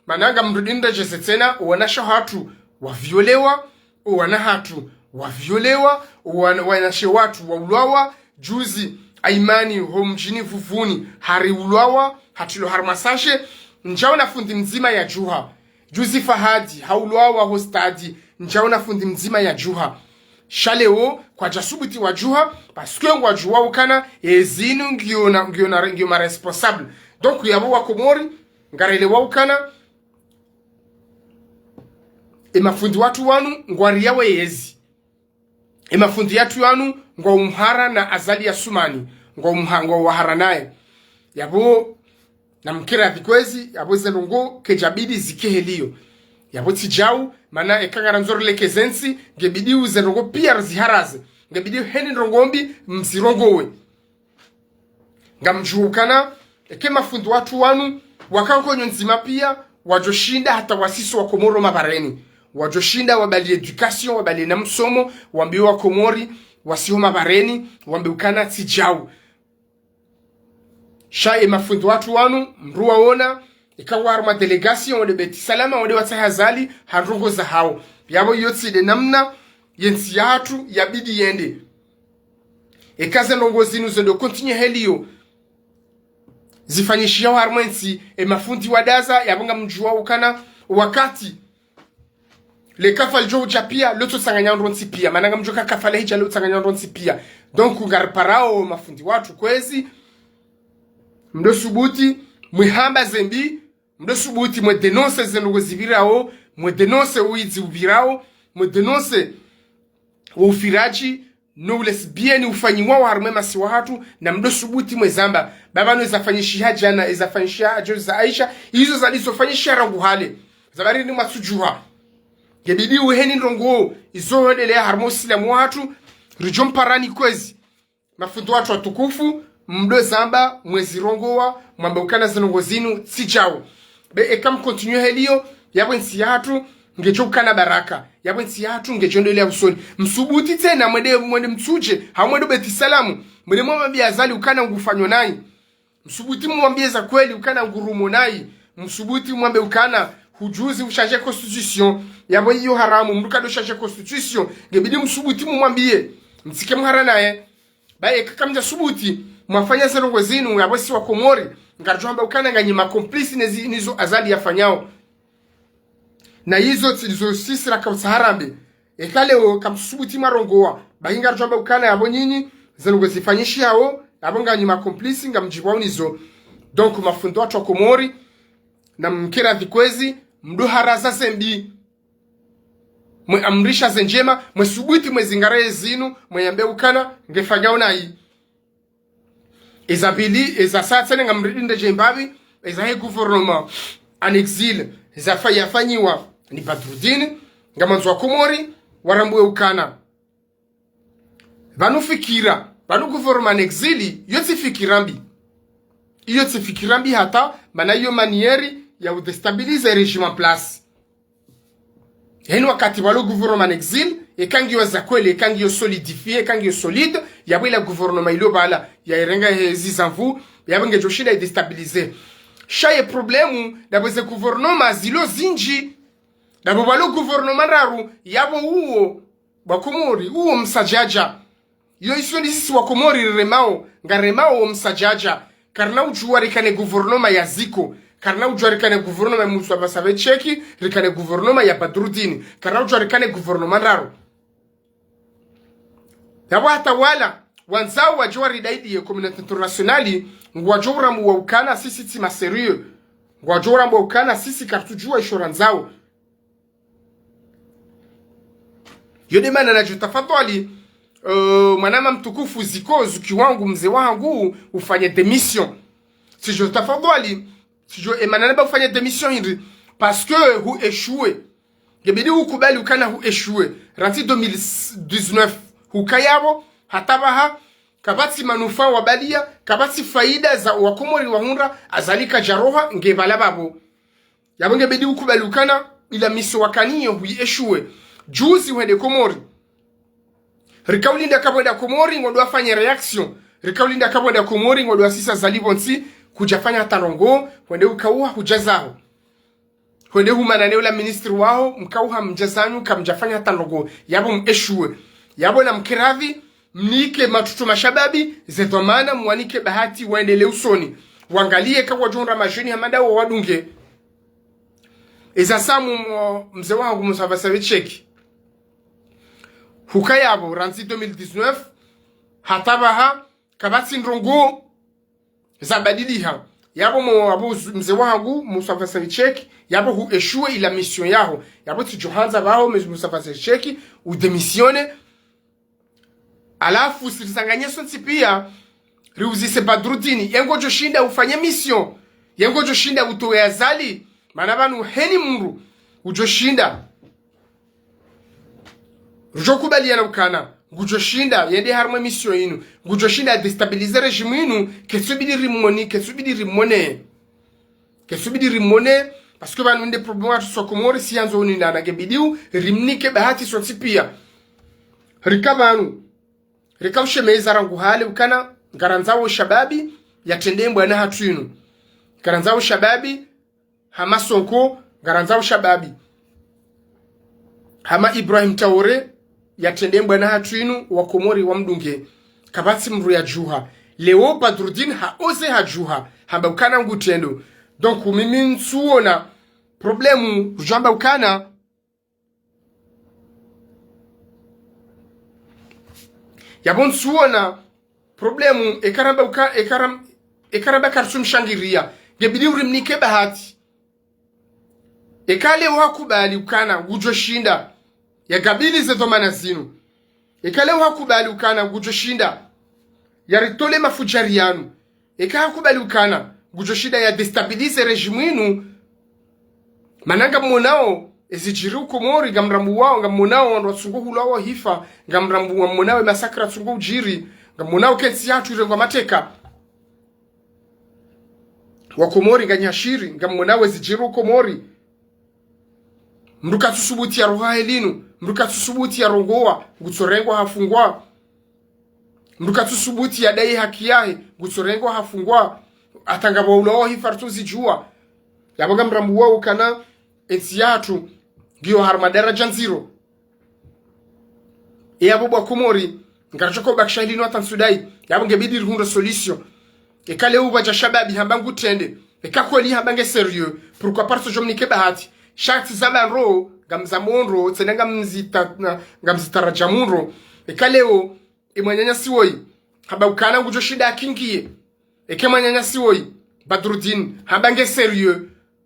mana ngamrudi nredjeze tsena, owanashe hatru waviolewa, owana hatru waviolewa, owana-, wanashe watru waulwawa, juzi, Aimani, ho mdjini Vuvuni, hariulwawa, hatrilwa harumwa sachet, ndjaona fundi mdzima yadjuha. Juzi Fahadi, haulwawa ho stade, ndjaona fundi mdzima yadjuha. Sha leo, kwadjasubuti wadjuha, parce que ngwadjuwa ukana, ezinu ngiona, ngiona, ngiyo ma responsable. Donc, yapvo wa Komori, ngarelewa ukana, e mafundi watru wanu, ngwariyawo yezi. E mafundi yatru yanu, ngwaumhara na Azali Asumani, ngwaumha-, ngwawahara naye. Yapvo, namkiradhi kwezi, yapvo ze ndrongo, kedjabidi zike heliyo. Yapvo tsi djau, mana eka ngarandzo rilekeze ntsi, ngebidi uze ndrongo pia riziharaze. Ngebidi heni ndrongo mbi, mzirongowe. Ngamdjuwa ukana, eke mafundi watru wanu, waka nkonyo ndzima pia, wadjoshinda hata wasiso wa Komori mabareni. Wadjoshinda wabali éducation, wabali na msomo, wambiye wa Komori, wasiho mabareni, wambiye ukana tsi djau. Sha e mafundi watru wanu, mdru waona, eka ngwa harumwa délégation, wende Beti Salama, wende watsahe Azali, ha ndrongo zahawo. Yapvo iyo tsi nde namna, ye ntsi yahatru, yabidi yende. Eka ze ndrongo zinu zendo continuer heliyo, zifanyishiha harumwa entsi, e mafundi wadaza, yapvo ngamdjuwa ukana, wakati le kafa lidjo udja pia, lotsotsanganya ndrontsi pia. Mana ngamdjuwa ka kafa lahidja lotsotsanganya ndrontsi pia. Donc, ngariparao mafundi watru kwezi, mdosubuti, mwihamba ze mbi, mdosubuti, mwe dénoncer ze ndrongo zipvirao, mwe dénoncer uwidzi upvirao, mwe dénoncer wo ufiradji, no ulesbienne ufanyiwao harumwa e masiwa hatru, na mdosubuti mwezamba. Baba no ezafanyishiha djana, ezafanyishiha adjo za Aisha, izo zandizofanyishiha rangu hale. Zabari ni matsudjuha. Ngebidi uheni ndrongo, izo hwendelea harumwa usilamu wahatru, ridjomparani kwezi. Mafundi watru watukufu, mdozamba, mwezirongowa, mwambe ukana ze ndrongo zinu, tsi djau. Be eka mcontinuer heliyo, yapvo entsi yahatru, ngedjo ukana baraka. Yapvo entsi yahatru, ngedjo ndelea usoni. Msubuti tsena, mwende, mwende Mitsudje, hau mwende Beti Salamu, mwende mwambiye Azali ukana ngufanyo nayi. Msubuti mwambiye za kweli ukana ngurumo nayi. Msubuti mwambe ukana hujuzi uchanger constitution. Yapvo iyo haramu, mdru kado changer constitution. Ngebidi msubuti mwambiye. Mtsike mhara naye. Ba eka kamdja subuti, mwafanya ze ndrongo zinu, yapvo si wa Komori, ngaridjo hamba ukana nganyi ma complice nezi, nizo Azali yafanyao. Na izo tsi ndizo sisi raka utsaha rambe. Eka leo kamsubuti mwarongowa, bahi ngaridjo hamba ukana yapvo nyinyi, ze ndrongo zifanyishihao, yapvo nganyi ma complice, ngamdjipvwao nizo. Donc, mafundi watru wa Komori, namkiradhi kwezi, mdo haraza ze mbi. mwe amrisha ze ndjema, mwe subuti mwe zingara ye zinu, mwe yambe ukana, ngefanyao nayi. Eza pvili, eza sa tsena ngamridinde dje mbapvi, eza he gouvernement en exil, eza fa-, yafanyiwa ni Badrudini, ngamandzo wa Komori, warambuwe ukana. Pvanu fikira, pvanu gouvernement en exil, iyo tsi fikira mbi. Iyo tsi fikira mbi hata, mana iyo manière ya udéstabiliser régime en place. Heni wakati pvalo gouvernement en exil, eka ngiyo za kweli, eka ngiyo solidifié, eka ngiyo solide, yapvo ila gouvernement ilo pvala, ya irenga he zizanvu, yapvo ngedjo shinda idéstabiliser. Sha ye problème, dapvo ze gouvernement zilo zindji, dapvo pvalo gouvernement ndraru, yapvo uwo, wa Komori, uwo msadjadja. Iyo isiyo ni sisi wa Komori riremao, ngaremao wo msadjadja. Karina udjuwa rikane gouvernement ya Ziko. Karina udjuwa rikane gouvernement ya Moussa Vassava Cheki, rikane gouvernement ya Badrudini. Karina udjuwa rikane gouvernement ndraru. Yapvo hata wala, wandzao wadjo waridaidiye communauté internationale, ngwadjo urambuwa ukana sisi tsi ma sérieux. Ngwadjo urambuwa ukana sisi karitsudjuwa isho randzao. Yo nde mana nadjo tafadhwali, eh, mwanama mtukufu Ziko, zuki wangu, mze wangu, ufanye démission. Tsidjo tafadhwali, tsidjo emana namba ufanye démission hindri, parce que hu échoué. Ngebidi ukubali ukana hu échoué. Rantsi deux mille dix-neuf, hukaya pvo, hata pvaha, kapvatsi manufaa wabaliya, kapvatsi faida za wa Komori wahundra, Azali kadjaroha, nge pvala pvapvo. Yapvo ngebidi ukubali ukana, ila mission wakaniyo hu échoué. Juzi hwende Komori. Rikaulinda kapvwenda Komori, ngwandro wafanye réaction. Rikaulinda kapvwenda Komori, ngwandro wasisa Azali pvontsi, kudjafanya hata ndrongo, hwende ukauha hudja zaho. Hwende humana ne ula ministre waho, mkauha mdja zanyu, kamdjafanya hata ndrongo. Yapvo mu échoué. Yapvo namkiradhi, mnike matutu mashababi, ze dhwamana, mwanike bahati, waendelee usoni. Wangaliye ka wadjo hundra madjeni hama ndawo wadunge. Eza sa mu-, mu-, mze wangu Moussa Vassava Cheki. Hukaya pvo, rantsi deux mille dix-neuf, hata pvaha, kapvatsi ndrongo zabadiliha. Yapvo mo-, apvo zu-, mze wangu, Moussa Vassava Cheki, yapvo hu échoué ila mission yaho. Yapvo tsidjo handza pvaho, mze Moussa Vassava Cheki, udémissionné. Halafu, sirisanganye sontsi pia, riuzise Badrudini, ye ngodjo shinda ufanye mission, ye ngodjo shinda utowe Azali, mana pvanu heni mndru, udjo shinda. Rudjo kubaliana ukana, ngudjo shinda, yende harimwa e mission inu, ngudjo shinda déstabiliser régime inu, ketsubidi rimoni, ketsubidi rimone. Ketsubidi rimone, parce que pvanu nde problème watru swa Komori, si yandzo uninana ngebidi u, rimnike bahati sontsi pia. Rika pvanu, rika ushemeza rangu hale ukana, ngarandzao shababi, yatrende mbwana hatru inu. Ngarandzao shababi, hama Sonko, ngarandzao shababi. Hama Ibrahim Traoré, yatrende mbwana hatru inu, wa Komori wamdunge. Kapvatsi mndru yadjuha. Leo Badrudini haoze hadjuha. Hamba ukana ngutrendo. Donc, mimi ntsuona problème, udjamba ukana. Yapvo ntsuona problème, eka ramba uka-, eka ram-, eka ramba karitsumshangiriya. Ngebidi urimnike bahati. Eka leo hakubali ukana ngudjo shinda, yagabili ze dhwamana zinu. Eka leo hakubali ukana ngudjo shinda, yaritole mafudjari yanu. Eka hakubali ukana ngudjo shinda yadéstabiliser régime inu. Mana ngammonao ezidjiri hu Komori, ngamrambuwao, ngammonao wandru watsungo hulawa hifa, ngamrambu-, ngammonao e massacre yatsungo udjiri, ngammonao kentsi yatru irengwa mateka. Wa Komori nganyashiri, ngammonao ezidjiri hu Komori. Mndru katsusubuti yaroha helinu, mndru katsusubuti yarongowa, ngutsorengwa hafungwa. Mndru katsusubuti yadai haki yahe, ngutsorengwa hafungwa. Hata ngapvo ulawa hifa ritsuzidjuwa. Yapvo ngamrambuwao ukana, entsi yatru, ngiyo harimwa daradja ndziro. E yapvo bo wa Komori, ngaridjo ka ubakisha helinu hata ntsudai, yapvo ngebidi rihundre solution. Eka leo pvwadja shababi hamba ngutrende, eka kweli hamba nge sérieux, pourquoi pas ritsodjo mnike bahati. Sha tsi zamba ndro, ngamzambo ndro, tsena ngamzita-, na-, ngamzitaradjamu ndro. Eka leo, e mwananyasi woyi, hamba ukana ngudjo shinda akingiye. Eka mwananyasi woyi, Badrudini, hamba nge sérieux,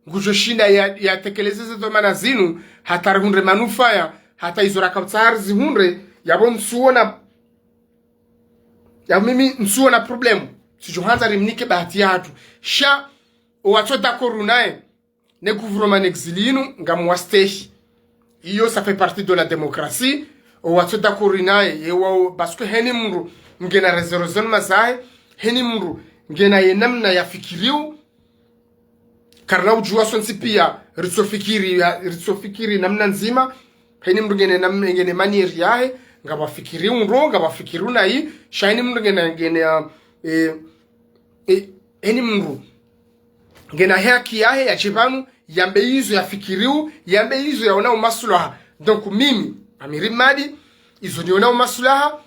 ngudjo shinda ya, yatekeleze ze dhwamana zinu, hata rihundre manufaya, hata izo rakapvutsaha rizihundre, yapvo ntsuona, yapvo mimi ntsuona problème. Tsidjo handza rimnike bahati yahatru. Sha, owatso d'accord naye, ne gouvernement en exil inu, ngamwastehi. Iyo, ça fait partie de la démocratie. Owatso d'accord naye, ye wao, parce que heni mndru ngena raisonnement zahe, heni mndru ngena ye namna yafikiriyo, karina udjuwa sontsi pia, ritsofikiri, ya, ritsofikiri namna ndzima, heni mndru ngena namna, ngena manière yahe, ngapvafikiri undro, ngapvafikiri unayi, sha heni mndru ngena, ngena, eh, eh, heni mndru ngena haki yahe yadje pvanu, yambe izo yafikiriyo, yambe izo yaonao maslaha. Donc mimi, Amiri Mmadi, izo nionao maslaha,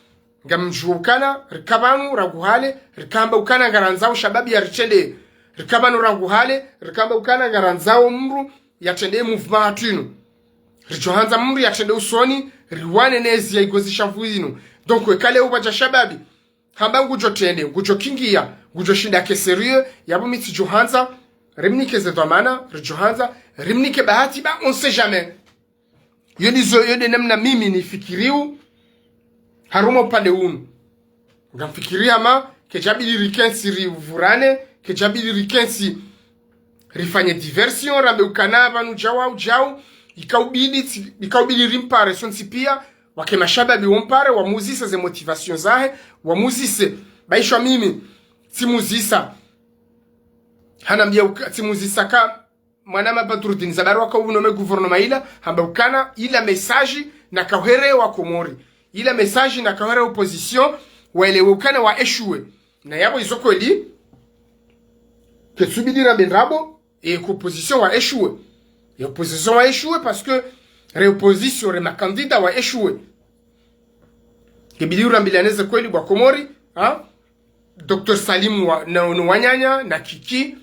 ngamdjuo ukana, rika pvanu rangu hale, rikamba ukana ngarandzao shababi yaritrende. Rika pvanu rangu hale, rikamba ukana ngarandzao mndru yatrende mouvement hatru inu. Ridjo handza mndru yatrende usoni, riwane nezi ya igozi sha mvu inu. Donc, eka leo pvadja shababi, hamba ngudjo trende, ngudjo kingia, ngudjo shinda ke sérieux, yapvo mi tsidjo handza, rimnike ze dhwamana, ridjo handza, rimnike bahati, ba, on sait jamais. Yo ndizo, yo nde namna mimi nifikiriyo, harumwa upande unu. Ngamfikiri hama, kedjabidi rikentsi rivurane, kedjabidi rikentsi rifanye diversion, rambe ukana pvanu djau au djau, ikaubidi tsi-, ikaubidi rimpare sontsi pia, wake mashababi wampare, wamuzise ze motivation zahe, wamuzise, baishwa mimi, tsimuzisa. Hanambia uka-, tsimuzisa ka, mwana ma Badrudini, za barua ka uno me gouvernement ila, hamba ukana, ila message nakahere wa Komori. Ila message nakahere opposition, waelewe ukana wa échoué. Na yapvo izo kweli, ketsubidi rambe ndrabo, e ko opposition wa échoué. E opposition wa échoué parce que re opposition, re makandida wa échoué. Kebidi urambilane ze kweli bwa Komori, ha? Docteur Salim wa, na, no wananya, na Kiki,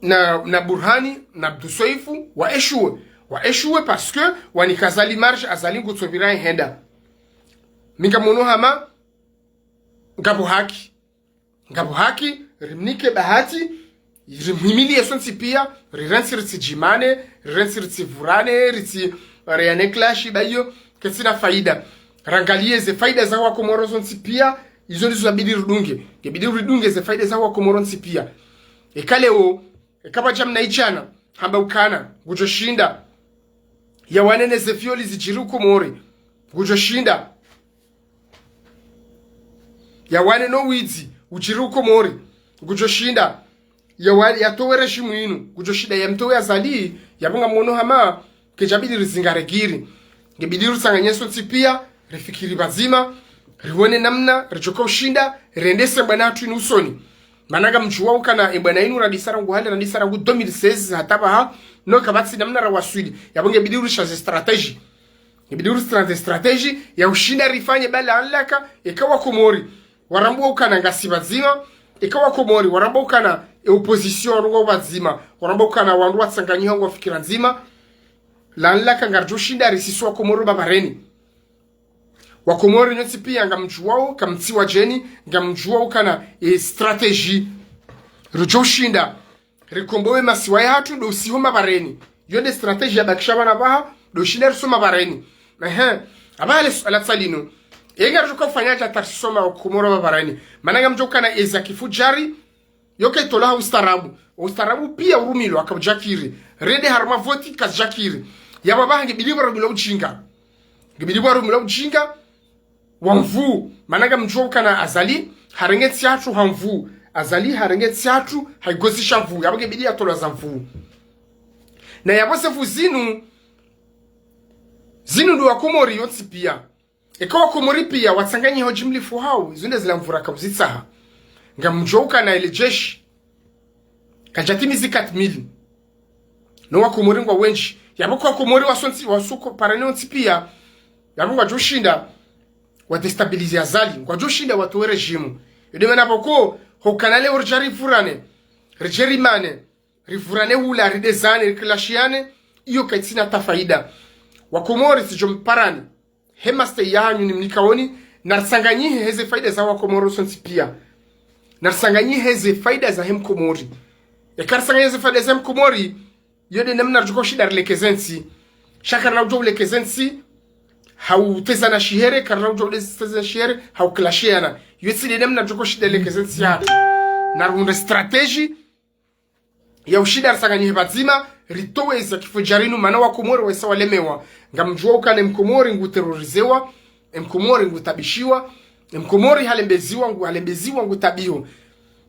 na, na Burhani, na Abdou Soefo, wa échoué. Wa échoué parce que wanika Azali marge, Azali ngutso pvira henda. Mi ngamono hama, ngapvo haki. Ngapvo haki, rimnike bahati, rimhimilie sontsi pia, rirentsi ritsidjimane, rirentsi ritsivurane, ritsi reane clash, ba iyo, ketsina faida. Rangalie ze faida za wa Komoro zontsi pia, izo ndizo zabidi ridunge. Ngebidi ridunge ze faida za wa Komoro ntsi pia. Eka leo, eka pvadja mna idjana, hamba ukana, ngudjo shinda. Yawane ne ze viol zidjiri Komori. Ngudjo shinda. Yawane no widzi, udjiri Komori. Ngudjo shinda. Yawa-, yatowe régime inu. Ngudjo shinda yamtowe Azali. Yapvo ngamono hama, kedjabidi rizingare giri. Ngebidi ritsanganye sontsi pia, rifikiri pvadzima, riwone namna, ridjoka ushinda, riendese bwana hatru inu usoni. Mana ngamdjuwa ukana, e bwana inu randisa rangu hale, randisa rangu deux mille seize, hata pvaha, no kapvatsi namna rawaswili. Yapvo ngebidi urisha ze stratégie. Ngebidi urisha ze stratégie, ya ushinda rifanye bala anlaka, eka wa Komori. Warambwa ukana ngasi pvadzima, eka wa Komori, warambwa ukana e opposition, warambwa pvadzima, warambwa ukana wandru watsanganyiha ngwa fikira ndzima, la anlaka ngaridjo shinda risisi wa Komori pvapvareni. Wa Komori nyontsi pia ngamdjuwao, kamtsi wadjeni, ngamdjuwao kana, e, stratégie. Ridjo shinda, rikombowe masiwa yahatru, ndo usiho mapvareni. Yo nde stratégie yabakisha pvanu pvaha, ndo shinda riso mapvareni. Ehe, apvaha le suala tsalinu. Enga ridjo ka ufanya dje hata risisoma wa Komori pvapvareni. Mana ngamdjo kana eza kifudjari, yo kaitolwa ha ustaarabu. Ustaarabu pia urumilwa, kapvadjakiri. Rende harumwa voti kazidjakiri. Yapvo apvaha ngebidi pvarumilwa ujinga. Ngebidi pvarumilwa ujinga wa nvu. Mana ngamdjuwa ukana Azali, harenge ntsi yahatru ha nvu. Azali, harenge ntsi yahatru, ha igozi sha nvu. Yapvo ngebidi yatolwa za nvu. Na yapvo ze nvu zinu, zinu ndo wa Komori yontsi pia. Eka wa Komori pia, watsanganyiha ujimlifu hawo, izo nde zila nvu rakapvuzitsaha. Ngamdjuwa ukana ele jeshi, kadjatimizi quatre mille. No wa Komori ngwa wendji. Yapvo kwa Komori wasontsi, wasuko parani wontsi pia. Yapvo ngwadjo shinda, wa déstabiliser Azali. Ngwadjo shinda watowe régime. Yo nde mana pvoko, ho kana leo ridja rivurane. Ridje rimane. Rivurane hula, ridezane, rikilashiane. Iyo kaitsina ta faida. Wa Komori tsidjo mparani. He mastehi yahanyu nimnikaoni, naritsanganyihe heze faida za wa Komori sontsi pia. Naritsanganyihe heze faida za he Mkomori. Eka ritsanganya heze faida za he Mkomori, yo nde namna ridjoka ushinda rilekeze ntsi. Sha karina udjo ulekeze ntsi, ha utezana shihere, karina udjo ulekeze ntsi shihere, ha ukilashiana. Iyo tsi nde namna djoko shinda lekeze ntsi yahatru. Na runde stratégie, ya ushinda ritsanganyihe pvadzima, ritowe eza kifudjari inu, mana Wakomori waisa walemewa. Ngamdjuwa ukana Mkomori ngu terrorisewa, Mkomori ngu tabishiwa, Mkomori halembeziwa, ngu halembeziwa, ngu tabiho.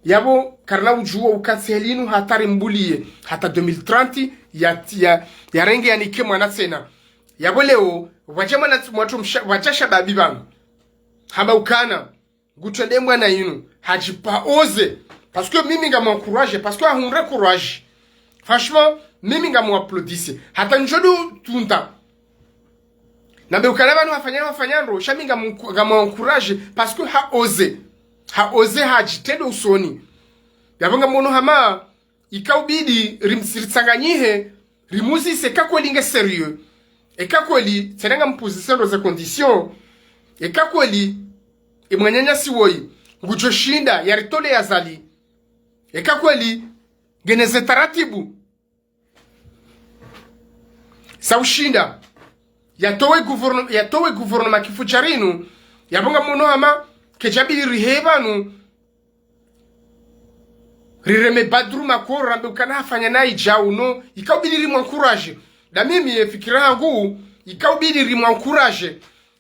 Yapvo, karina udjuwa uka ntsi heli inu hata rimbuliye, hata deux mille trente, ya, ya, yarenge yanike mwana tsena. Yapvo leo, pvwadja mwana tsi-, mwatru msha-, pvwadja shababi pvanu. Hamba ukana, ngutrende mwana inu, hadjipa oser. Parce que mimi ngamu-encourager, parce que hahundre courage. Franchement, mimi ngamu-applaudisse. Hata ndjo do tunda. Nambe ukana pvanu hafanya, hafanya ndro, sha mi ngamu-, ngamu-encourager, parce que ha-oser. Ha-oser, hadjitrende usoni. Yapvo ngamono hama, ika ubidi rimsi-, ritsanganyihe, rimuzise eka kweli nge sérieux. Eka kweli, tsena ngampvuzise ndro ze conditions. Eka kweli, emwananyasi woyi, ngudjo shinda, yaritole Azali. Eka kweli, ngena ze taratibu za ushinda, yatowe gouverno-, yatowe gouvernement kifudjari inu, yapvo ngamono hama, kedjabidi riheye pvanu, rireme Badru Makoro, rambe ukana hafanya nayi djau no, ika ubidi rimu-encourager. Nda mimi ye fikira hangu, ika ubidi rimu-encourager.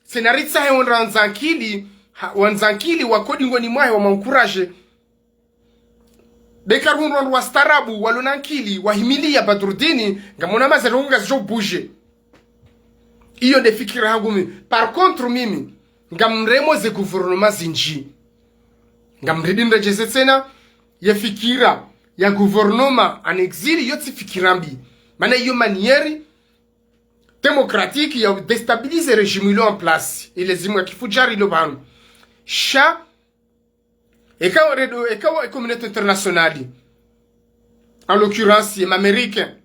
Tsena ritsahe wandru wandza nkili, ha-, wandza nkili wako dingoni mwahe wamu-encourager. Beka rundru wandru wastaarabu, walona nkili, wahimiliya Badrudini, ngamona mazero ngazidjo bouger. Iyo nde fikira hangu mimi. Par contre mimi, ngamremo ze gouvernement zindji. Ngamridi ndredjeze tsena, ye fikira ya gouvernement en exil, iyo tsi fikira mbi. Mana iyo manière démocratique ya déstabiliser régime ilo en place, ile régime ya kifudjari ilo pvanu. Sha, eka wa redo, eka wa communauté internationale, en l'occurrence, ye ma Américains,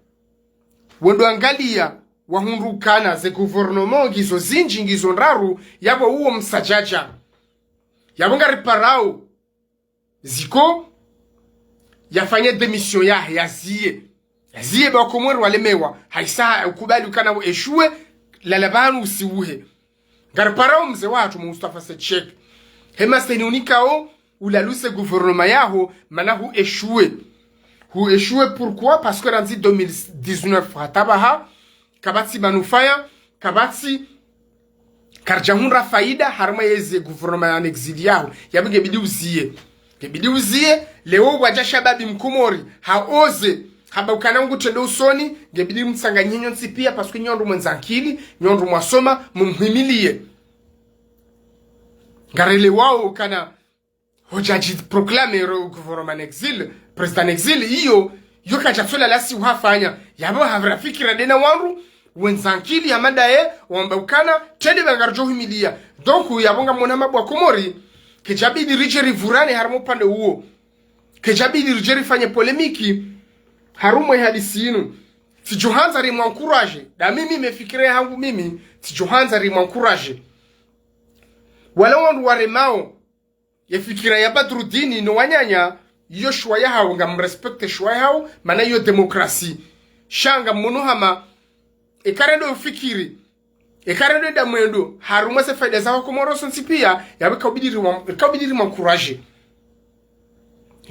wendo angaliya, wahundru ukana ze gouvernement ngizo zindji, ngizo ndraru, yapvo uwo msadjadja. Yapvo ngariparao, Zico yafanye démission yahe, yaziye. Yaziye ba Wakomori walemewa. Haisa ukubali ukana wo échoué, lala pvanu usiuhe. Ngariparao mze wahatru Mustafa Said Cheikh. Hema seni unikao, ulaluse gouvernement yaho, mana hu échoué. Hu échoué pourquoi? Parce que randzi deux mille dix-neuf hata pvaha, kapvatsi manufaa, kapvatsi, karidjahundra faida, harumwa yeze gouvernement en exil yaho, yapvo ngebidi uziye. Ngebidi uziye, leo pvwadja shababi Mkomori, ha-oser, hamba ukana ngutrende usoni, ngebidi mtsanganyihe nyontsi piya, parce que nyi wandru mwendza nkili, nyi wandru mwasoma, mumhimiliye. Ngarelewao ukana, hodja djiproclamer gouvernement en exil, président en exil, iyo, iyo kadjatsola lasi uhafanya. Yapvo hapvira fikira ndena wandru, wendza nkili hama ndaye, wamba ukana, trende pvanu ngaridjo himiliya. Donc, yapvo ngamona mabwa Komori, kedjabidi ridje rivurane harumwa upande uwo. Kedjabidi ridje rifanye polémique, harumwa ye hadisi inu. Tsidjohandza rimu-encourager, nda mimi me fikira yahangu mimi, tsidjohandza rimu-encourager. Wala wandru waremao, ye fikira ya Badrudini no wananya, iyo choix yahawo, ngam respecter choix yahawo, mana iyo démocratie. Sha ngamono hama, eka rendo ufikiri, eka rendo enda mwendo, harumwa ze faida za Wakomori wontsi piya, yapvo ika ubidi rimu-, ika ubidi rimu-encourager.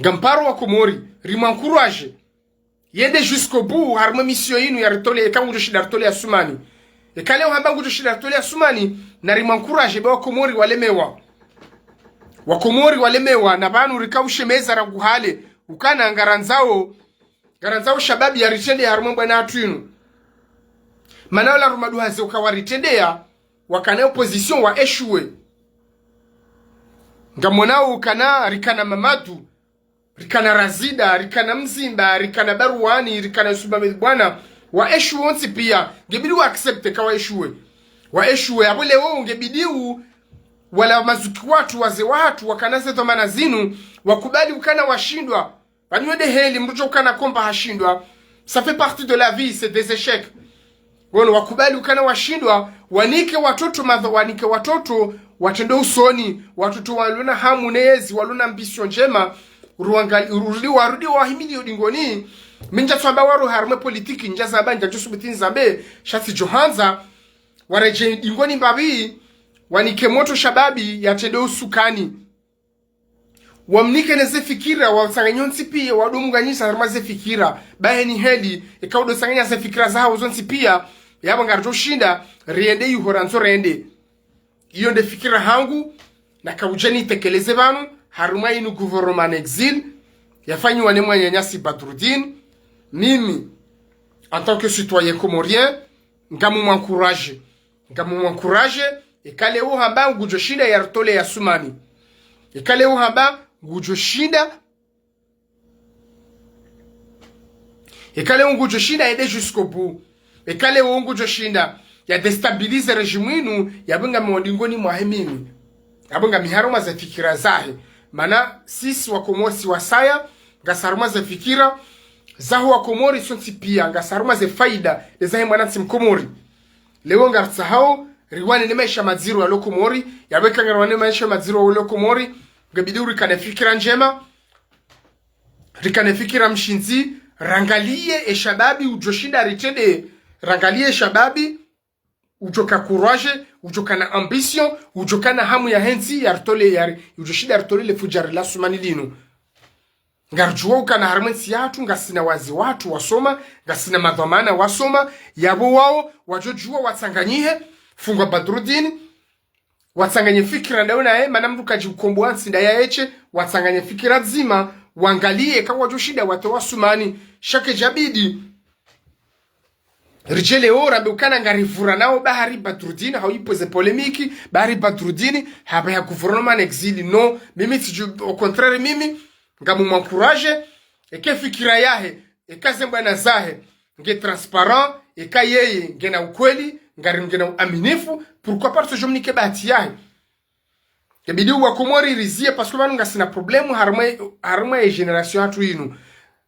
Ngamparo Wakomori, rimu-encourager. Yende jusqu'au bout, harumwa mission inu yaritolea, eka ngudjo shinda aritolea Asumani. Eka leo hamba ngudjo shinda aritolea Asumani, narimu-encourager ba Wakomori walemewa. Wakomori walemewa, na pvanu rika ushemeza rangu hale, ukana ngarandzao, ngarandzao shababi yaritrende harumwa mbwana hatru inu. Mana ola rumaduhaze uka waritrendeya, wakana opposition wa échoué. Ngamonao ukana rikana Mamadu, rikana Razida, rikana Mzimba, rikana Baruani, rikana Yusuf Mohamed Bwana, wa échoué wontsi piya, ngebidi wa accepter ka wa échoué. Wa échoué, yapvo leo ngebidi u, wala mazuki watru, wazee wahatru, wakana ze dhwamana zinu, wakubali ukana washindwa. Pvanu yo nde heli, mdru djo ukana komba hashindwa. Ça fait partie de la vie, c'est des échecs. Wono wakubali ukana washindwa, wanike watoto madho-, wanike watoto, watrende usoni, watoto walona hamu ne yezi, walona ambition ndjema, ruangali-, rurudi, warudi wahimiliye dingoni, Mi ndjatsu amba waro harumwa ye politiki, ndjazamba, ndjadjo subuti nizambe, sha tsidjo handza, waredjei dingoni mbapvi, wanike motro shababi yatrende usukani. Wamnike ne ze fikira, watsanganye wontsi pia, wado munganyisa harumwa ze fikira. Bahi ni heli, eka wado tsanganya ze fikira zahawo zontsi pia, yapvo ngaridjo shinda, riende iho randzo rende. Iyo nde fikira hangu, nakaudja nitekeleze pvanu, harumwa inu gouvernement en exil, yafanyiwa ne mwananyasi Badrudine. Mimi, en tant que citoyen comorien, ngamu m'encourager. Ngamu m'encourager, eka leo hamba ngudjo shinda yaritole Assoumani. Eka leo hamba ngudjo shinda, eka leo ngudjo shinda yende jusqu'au bout. Eka leo ngudjo shinda yadéstabiliser régime inu, yapvo ngami dingoni mwahe mimi. Yapvo ngami harumwa ze fikira zahe. Mana sisi Wakomori si wasaya, ngasi harumwa ze fikira zaho Wakomori sontsi pia, ngasi harumwa ze faida, le zahe mwanantsi Mkomori. Leo ngaritsahao, riwane ne maesha madziro yalo Komori, yapvo eka ngariwane ne maesha madziro yalo Komori, ngebidi urikane fikira ndjema, rikane fikira mshindzi, rangaliye ye shababi udjo shinda ritrende, rangaliye ye shababi udjo ka courage, udjo kana ambition, udjo kana hamu yahe ntsi, yaritole, yari, udjo shinda yaritole le fudjari la Assoumani linu. Ngaridjuwa ukana harumwa ye ntsi yatru, ngasina wazee watru wasoma, ngasina madhwamana wasoma, yapvo wao, wadjo djuwa watsanganyihe, fungwa Badrudine, watsanganye fikira ndawo naye, mana mndru kadji ukombowa ntsi nda yaeshe, watsanganye fikira ndzima, wangaliye eka ngwadjo shinda watowe Assoumani, sha kedjabidi. Ridje leo rambe ukana ngarivura nao bahari Badrudine, hau ipoze polémique, bahari Badrudine, hamba ya gouvernement en exil, non, mimi tsidju, au contraire mimi, ngamu m'encourager, eke fikira yahe, eka ze mbwana zahe, nge transparent, eka yeye, ngena ukweli, ngari ngena uaminifu, pourquoi pas ridjo mnike bahati yahe. Ngebidi Wakomori riziye, parce que pvanu ngasina problème harumwa, harumwa ye génération yatru inu.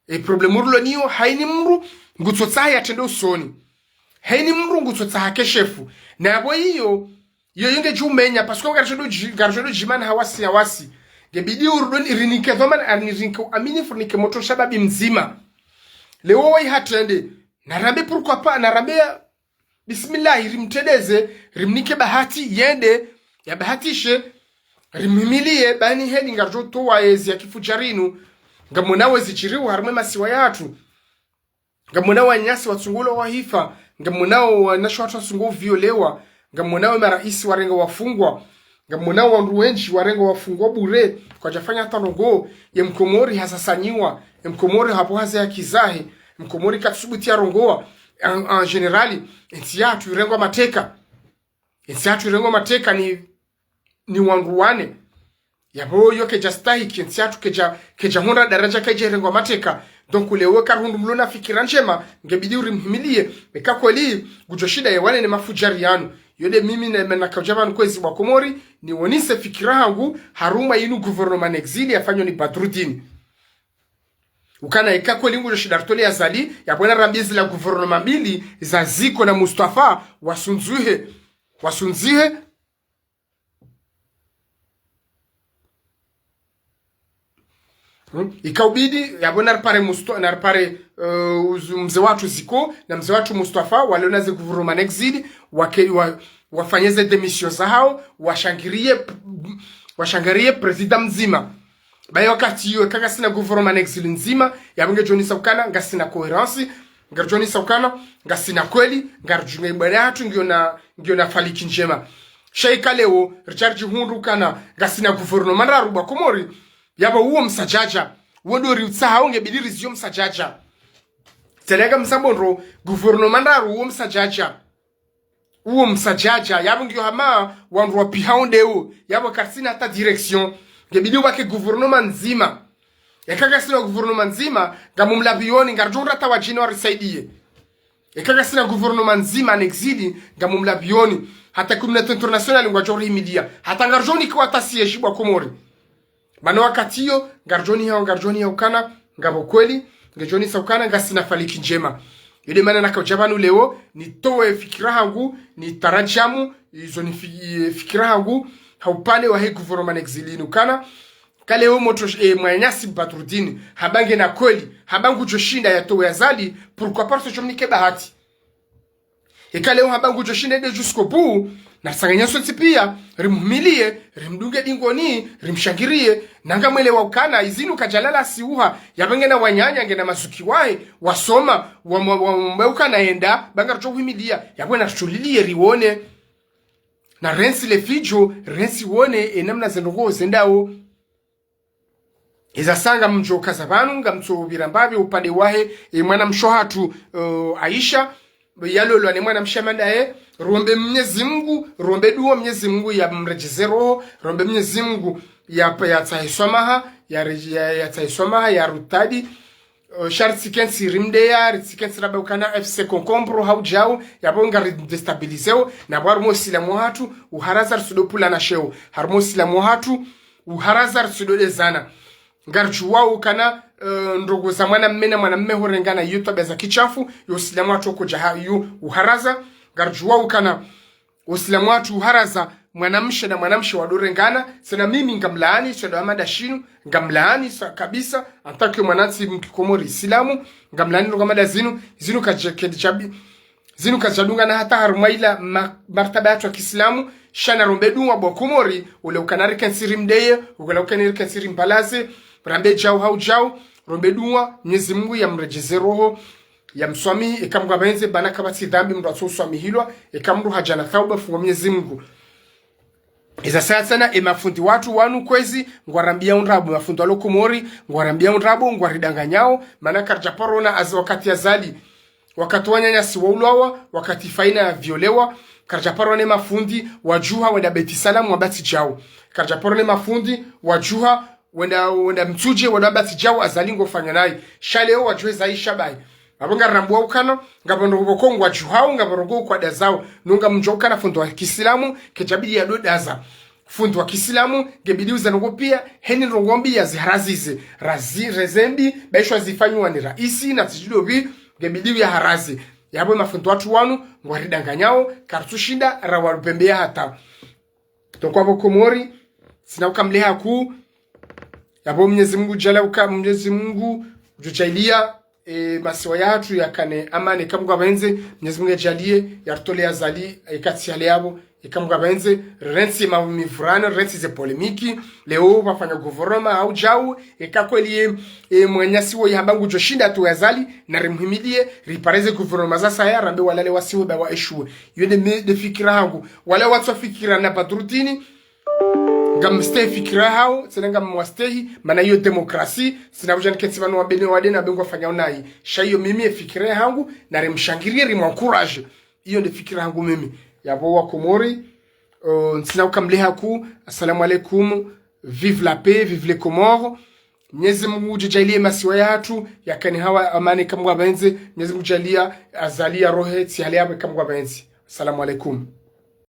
Ye problème rilo nayo, haina mndru ngutsotsaha yatrende usoni. Haina mndru ngutsotsaha ke shefu. Na yapvo iyo, iyo yinge djumenya, parce que ngaridjo dji-, ngaridjo djimana hawasi hawasi. Ngebidi urudoni rinike dhwamana, ari nirinike uaminifu, rinike motro shababi mdzima. Leo wayi hatrende. Narambe pourquoi pas, narambe ya, bismillahi, rimtrendeze, rimnike bahati, yende, yabahatishe, rimhimiliye, bahi ni heli ngaridjo towa yezi ya kifudjari inu, ngamonao zidjiriwo harumwa ye masiwa yatru, ngamonao wananyasi watsungulwa wahifa, ngamonao wanawashe watru watsungulwa uviolewa, ngamonao maraisi warengwa wafungwa, ngamonao wandru wendji warengwa wafungwa bure, kwadjafanya hata ndrongoo, ye Mkomori hasasanyiwa, ye Mkomori hapvo haze haki zahe, Mkomori katsubuti yarongowa, en, en général, ye ntsi yatru irengwa mateka. Ye ntsi yatru irengwa mateka ni, ni wandru wane. Yapvo iyo kedja stahiki, ye ntsi yatru kedja, kedja hundra daradja kedja irengwa mateka. Donc leo eka rihundru mlo na fikira ndjema, ngebidi urimhimiliye, eka kweli, ngudjo shinda yewane ne mafudjari yanu. Iyo nde mimi na, nakaudja pvanu kwezi Wakomori, niwonese fikira hangu, harumwa inu gouvernement en exil yafanyiwa ni Badrudine. Ukana eka kweli ngudjo shinda ritole Azali, yapvo narambiye zila gouvernement mbili, za Ziko na Mustafa, wasundzihe, wasundzihe, Hmm? Ikaubidi, yapvo naripare Musto-, naripare, eh, uzu-, mze watru Ziko, na mze watru Mustafa, walona ze gouvernement en exil, wake-, wa-, wafanye ze démission zahao, washangiriye, washangiriye président mdzima. Bahi wakati iyo, eka ngasina gouvernement en exil ndzima, yapvo ngedjo onesa ukana, ngasina cohérence, ngaridjo onesa ukana, ngasina kweli, ngaridjunga ibada yatru, ngiyo na, ngiyo na faliki ndjema. Sha eka leo, ritsaha ridjihundru ukana, ngasina gouvernement ndraru Wakomori, yapvo uwo msadjadja. Uwo ndo riutsahao ngebidi riziyo msadjadja. Tsenenga msambondro, gouvernement ndraru uwo msadjadja. Uwo msadjadja, yapvo ngiyo hama, wandru wapvihao ndeo, yapvo karisina hata direction. Ngebidi wake gouvernement ndzima. Eka ngasina gouvernement ndzima, ngamumlapvioni, ngaridjo hundra hata wadjeni warisaidiye. Eka ngasina gouvernement ndzima en exil, ngamumlapvioni. Hata communauté internationale ngwadjo rihimidiya. Hata ngaridjo nikiwa hata siège Wakomori. Mana wakati iyo, ngaridjo niha, ngaridjo niha ukana, ngapvo kweli, ngedjo onesa ukana, ngasina faliki ndjema. Iyo nde mana nakaudja pvanu leo, nitowe fikira hangu, nitaradjamu, izo ni fi-, fikira hangu, ha upande wahe gouvernement en exil inu ukana, Eka leo motro, eh, mwananyasi Badrudini, hamba ngena kweli, hamba ngudjoshinda yatowe Azali, pourquoi pas ritso mnike bahati. Eka leo hamba ngudjoshinda yende jusqu'au bout, narisanganye sontsi pia, rimhumiliye, rimdunge dingoni, rimshangiriye, nanga mwelewa ukana, izinu kadjalala siuha, yapvo ngena wananya, ngena mazuki wahe, wasoma, wa, wa, wa, wa ukana yenda, ba ngaridjo uhimiliya, yapvo naritsuliliye riwone. Narentsi le fidjo, rentsi wone, enamna zendrongo zendao. Eza sa ngamdjo kaza pvanu, ngamtso pvira mbapvi upande wahe, e mwanamshe hatru, eh, Aisha, yalolwa ne mwanamshe hama ndaye, rombe Mnyezi Mungu, rombe dua Mnyezi Mungu yamredjeze roho, rombe Mnyezi Mungu ya, yatsahe swamaha, ya, ya, yatsahe swamaha, yarudi. Eh, sha ritsikentsi rimdeya, ritsikentsi ramba ukana F C concombre, hau djau, yapvo ngaridéstabilizeo, na pvo harumwa usilamu hatru, uharaza ritsudo pvulana sheo, harumwa usilamu hatru, uharaza ritsudo dezana. Ngaridjuwao ukana, eh, ndrongo za mwanamme na mwanamme horengana yo twabiya za kishafu, yo usilamu hatru ukodja ha, yo uharaza. Ngaridjuwao ukana usilamu hatru uharaza mwanamshe na mwanamshe wadorengana. Tsena mimi ngamlaani, sha ndo hama ndashinu, ngamlaani sa, kabisa, en tant que mwanantsi mkikomori isilamu, ngamlaani ndrongo hama ndazinu, zinu kadja, kedjabi, zinu kazadungana hata harumwa ila ma, martaba yatru ya kisilamu, sha narombe dua bo Komori, ule ukana rikentsi rimdeye, ule ukana rikentsi rimbalaze, rambe djau hau djau, rombe dua, Mnyezi Mungu yamredjeze roho, yamswamihi, eka Mngu hapvendze, bana kapvatsi dhambi mndru atso uswamihilwa, eka mndru hadja na tauba, fungwa Mnyezi Mungu. Eza saya tsena, e mafundi watru wanu kwezi, ngwarambiao ndrabo, mafundi walo Komori, ngwarambiao ndrabo, ngwaridanganyao, mana karidja paro ona Aza, wakati Azali, wakati wananyasi waulwawa, wakati Faina yaviolewa, karidja paro ona e mafundi wadjuha wenda Beit Salam wamba tsi djau. Karidja paro ona e mafundi wadjuha wenda, wenda Mitsudje wamba tsi djau Azali ngofanya nayi. Sha leo wadjuhe zaisha bayi. Apvo ngarirambua ukana, ngapvo ndrongo pvoko ngwadjuhao, ngapvo ndrongo kwadazao. Nunga mdjuwa ukana fundi wa kisilamu, kedjabidi yadodaza. Fundi wa kisilamu, ngebidi uza ndrongo pia, heni ndrongo mbi yaziharazize. Razi, rezembi, baishwa zifanywa ni raisi, na tsidjidopvi, ngebidi uyaharaze. Yapvo e mafundi watru wanu, ngwaridanganyao, karitsushinda, rawarupvembeya hata. Donc apvo Komori, tsina ukamleha ku, yapvo Mnyezi Mungu djala uka, Mnyezi Mungu udjodjaliya, e, masiwa yatru yakane amani, eka Mngu hapvendze, Mnyezi Mungu yadjaliye, yaritole Azali, e, katsi hale yapvo, eka Mngu hapvendze, rentsi ma mivurano, rentsi ze polémique, leo pvafanya gouvernement hau djau, eka kweli ye, e, mwananyasi woyi hamba ngudjoshinda yatowe Azali, narimhimiliye, ripare ze gouvernement za saya, rambe walale wasiwe ba wa échoué. Iyo nde mi, nde fikira hangu. Wala watso fikira na Badrudini, ngamstehi fikira hao, tsena ngamwastehi, mana iyo démocratie, tsina udja nikentsi pvanu wambeni wade na bengo fanya unayi. Sha iyo mimi e fikira hangu, narimshangiriye, rimwencourage. Iyo nde fikira hangu mimi. Yapvo wa Komori, o, ntsina ukamleha ku, assalamu alaikum, vive la paix, vive les Comores. Mnyezi Mungu udjodjaliye masiwa yatru, yakane hawa amani eka Mngu hapvendze, Mnyezi Mungu djaliya, Azali yarohe, tsi hale yapvo eka Mngu hapvendze. Assalamu alaikum.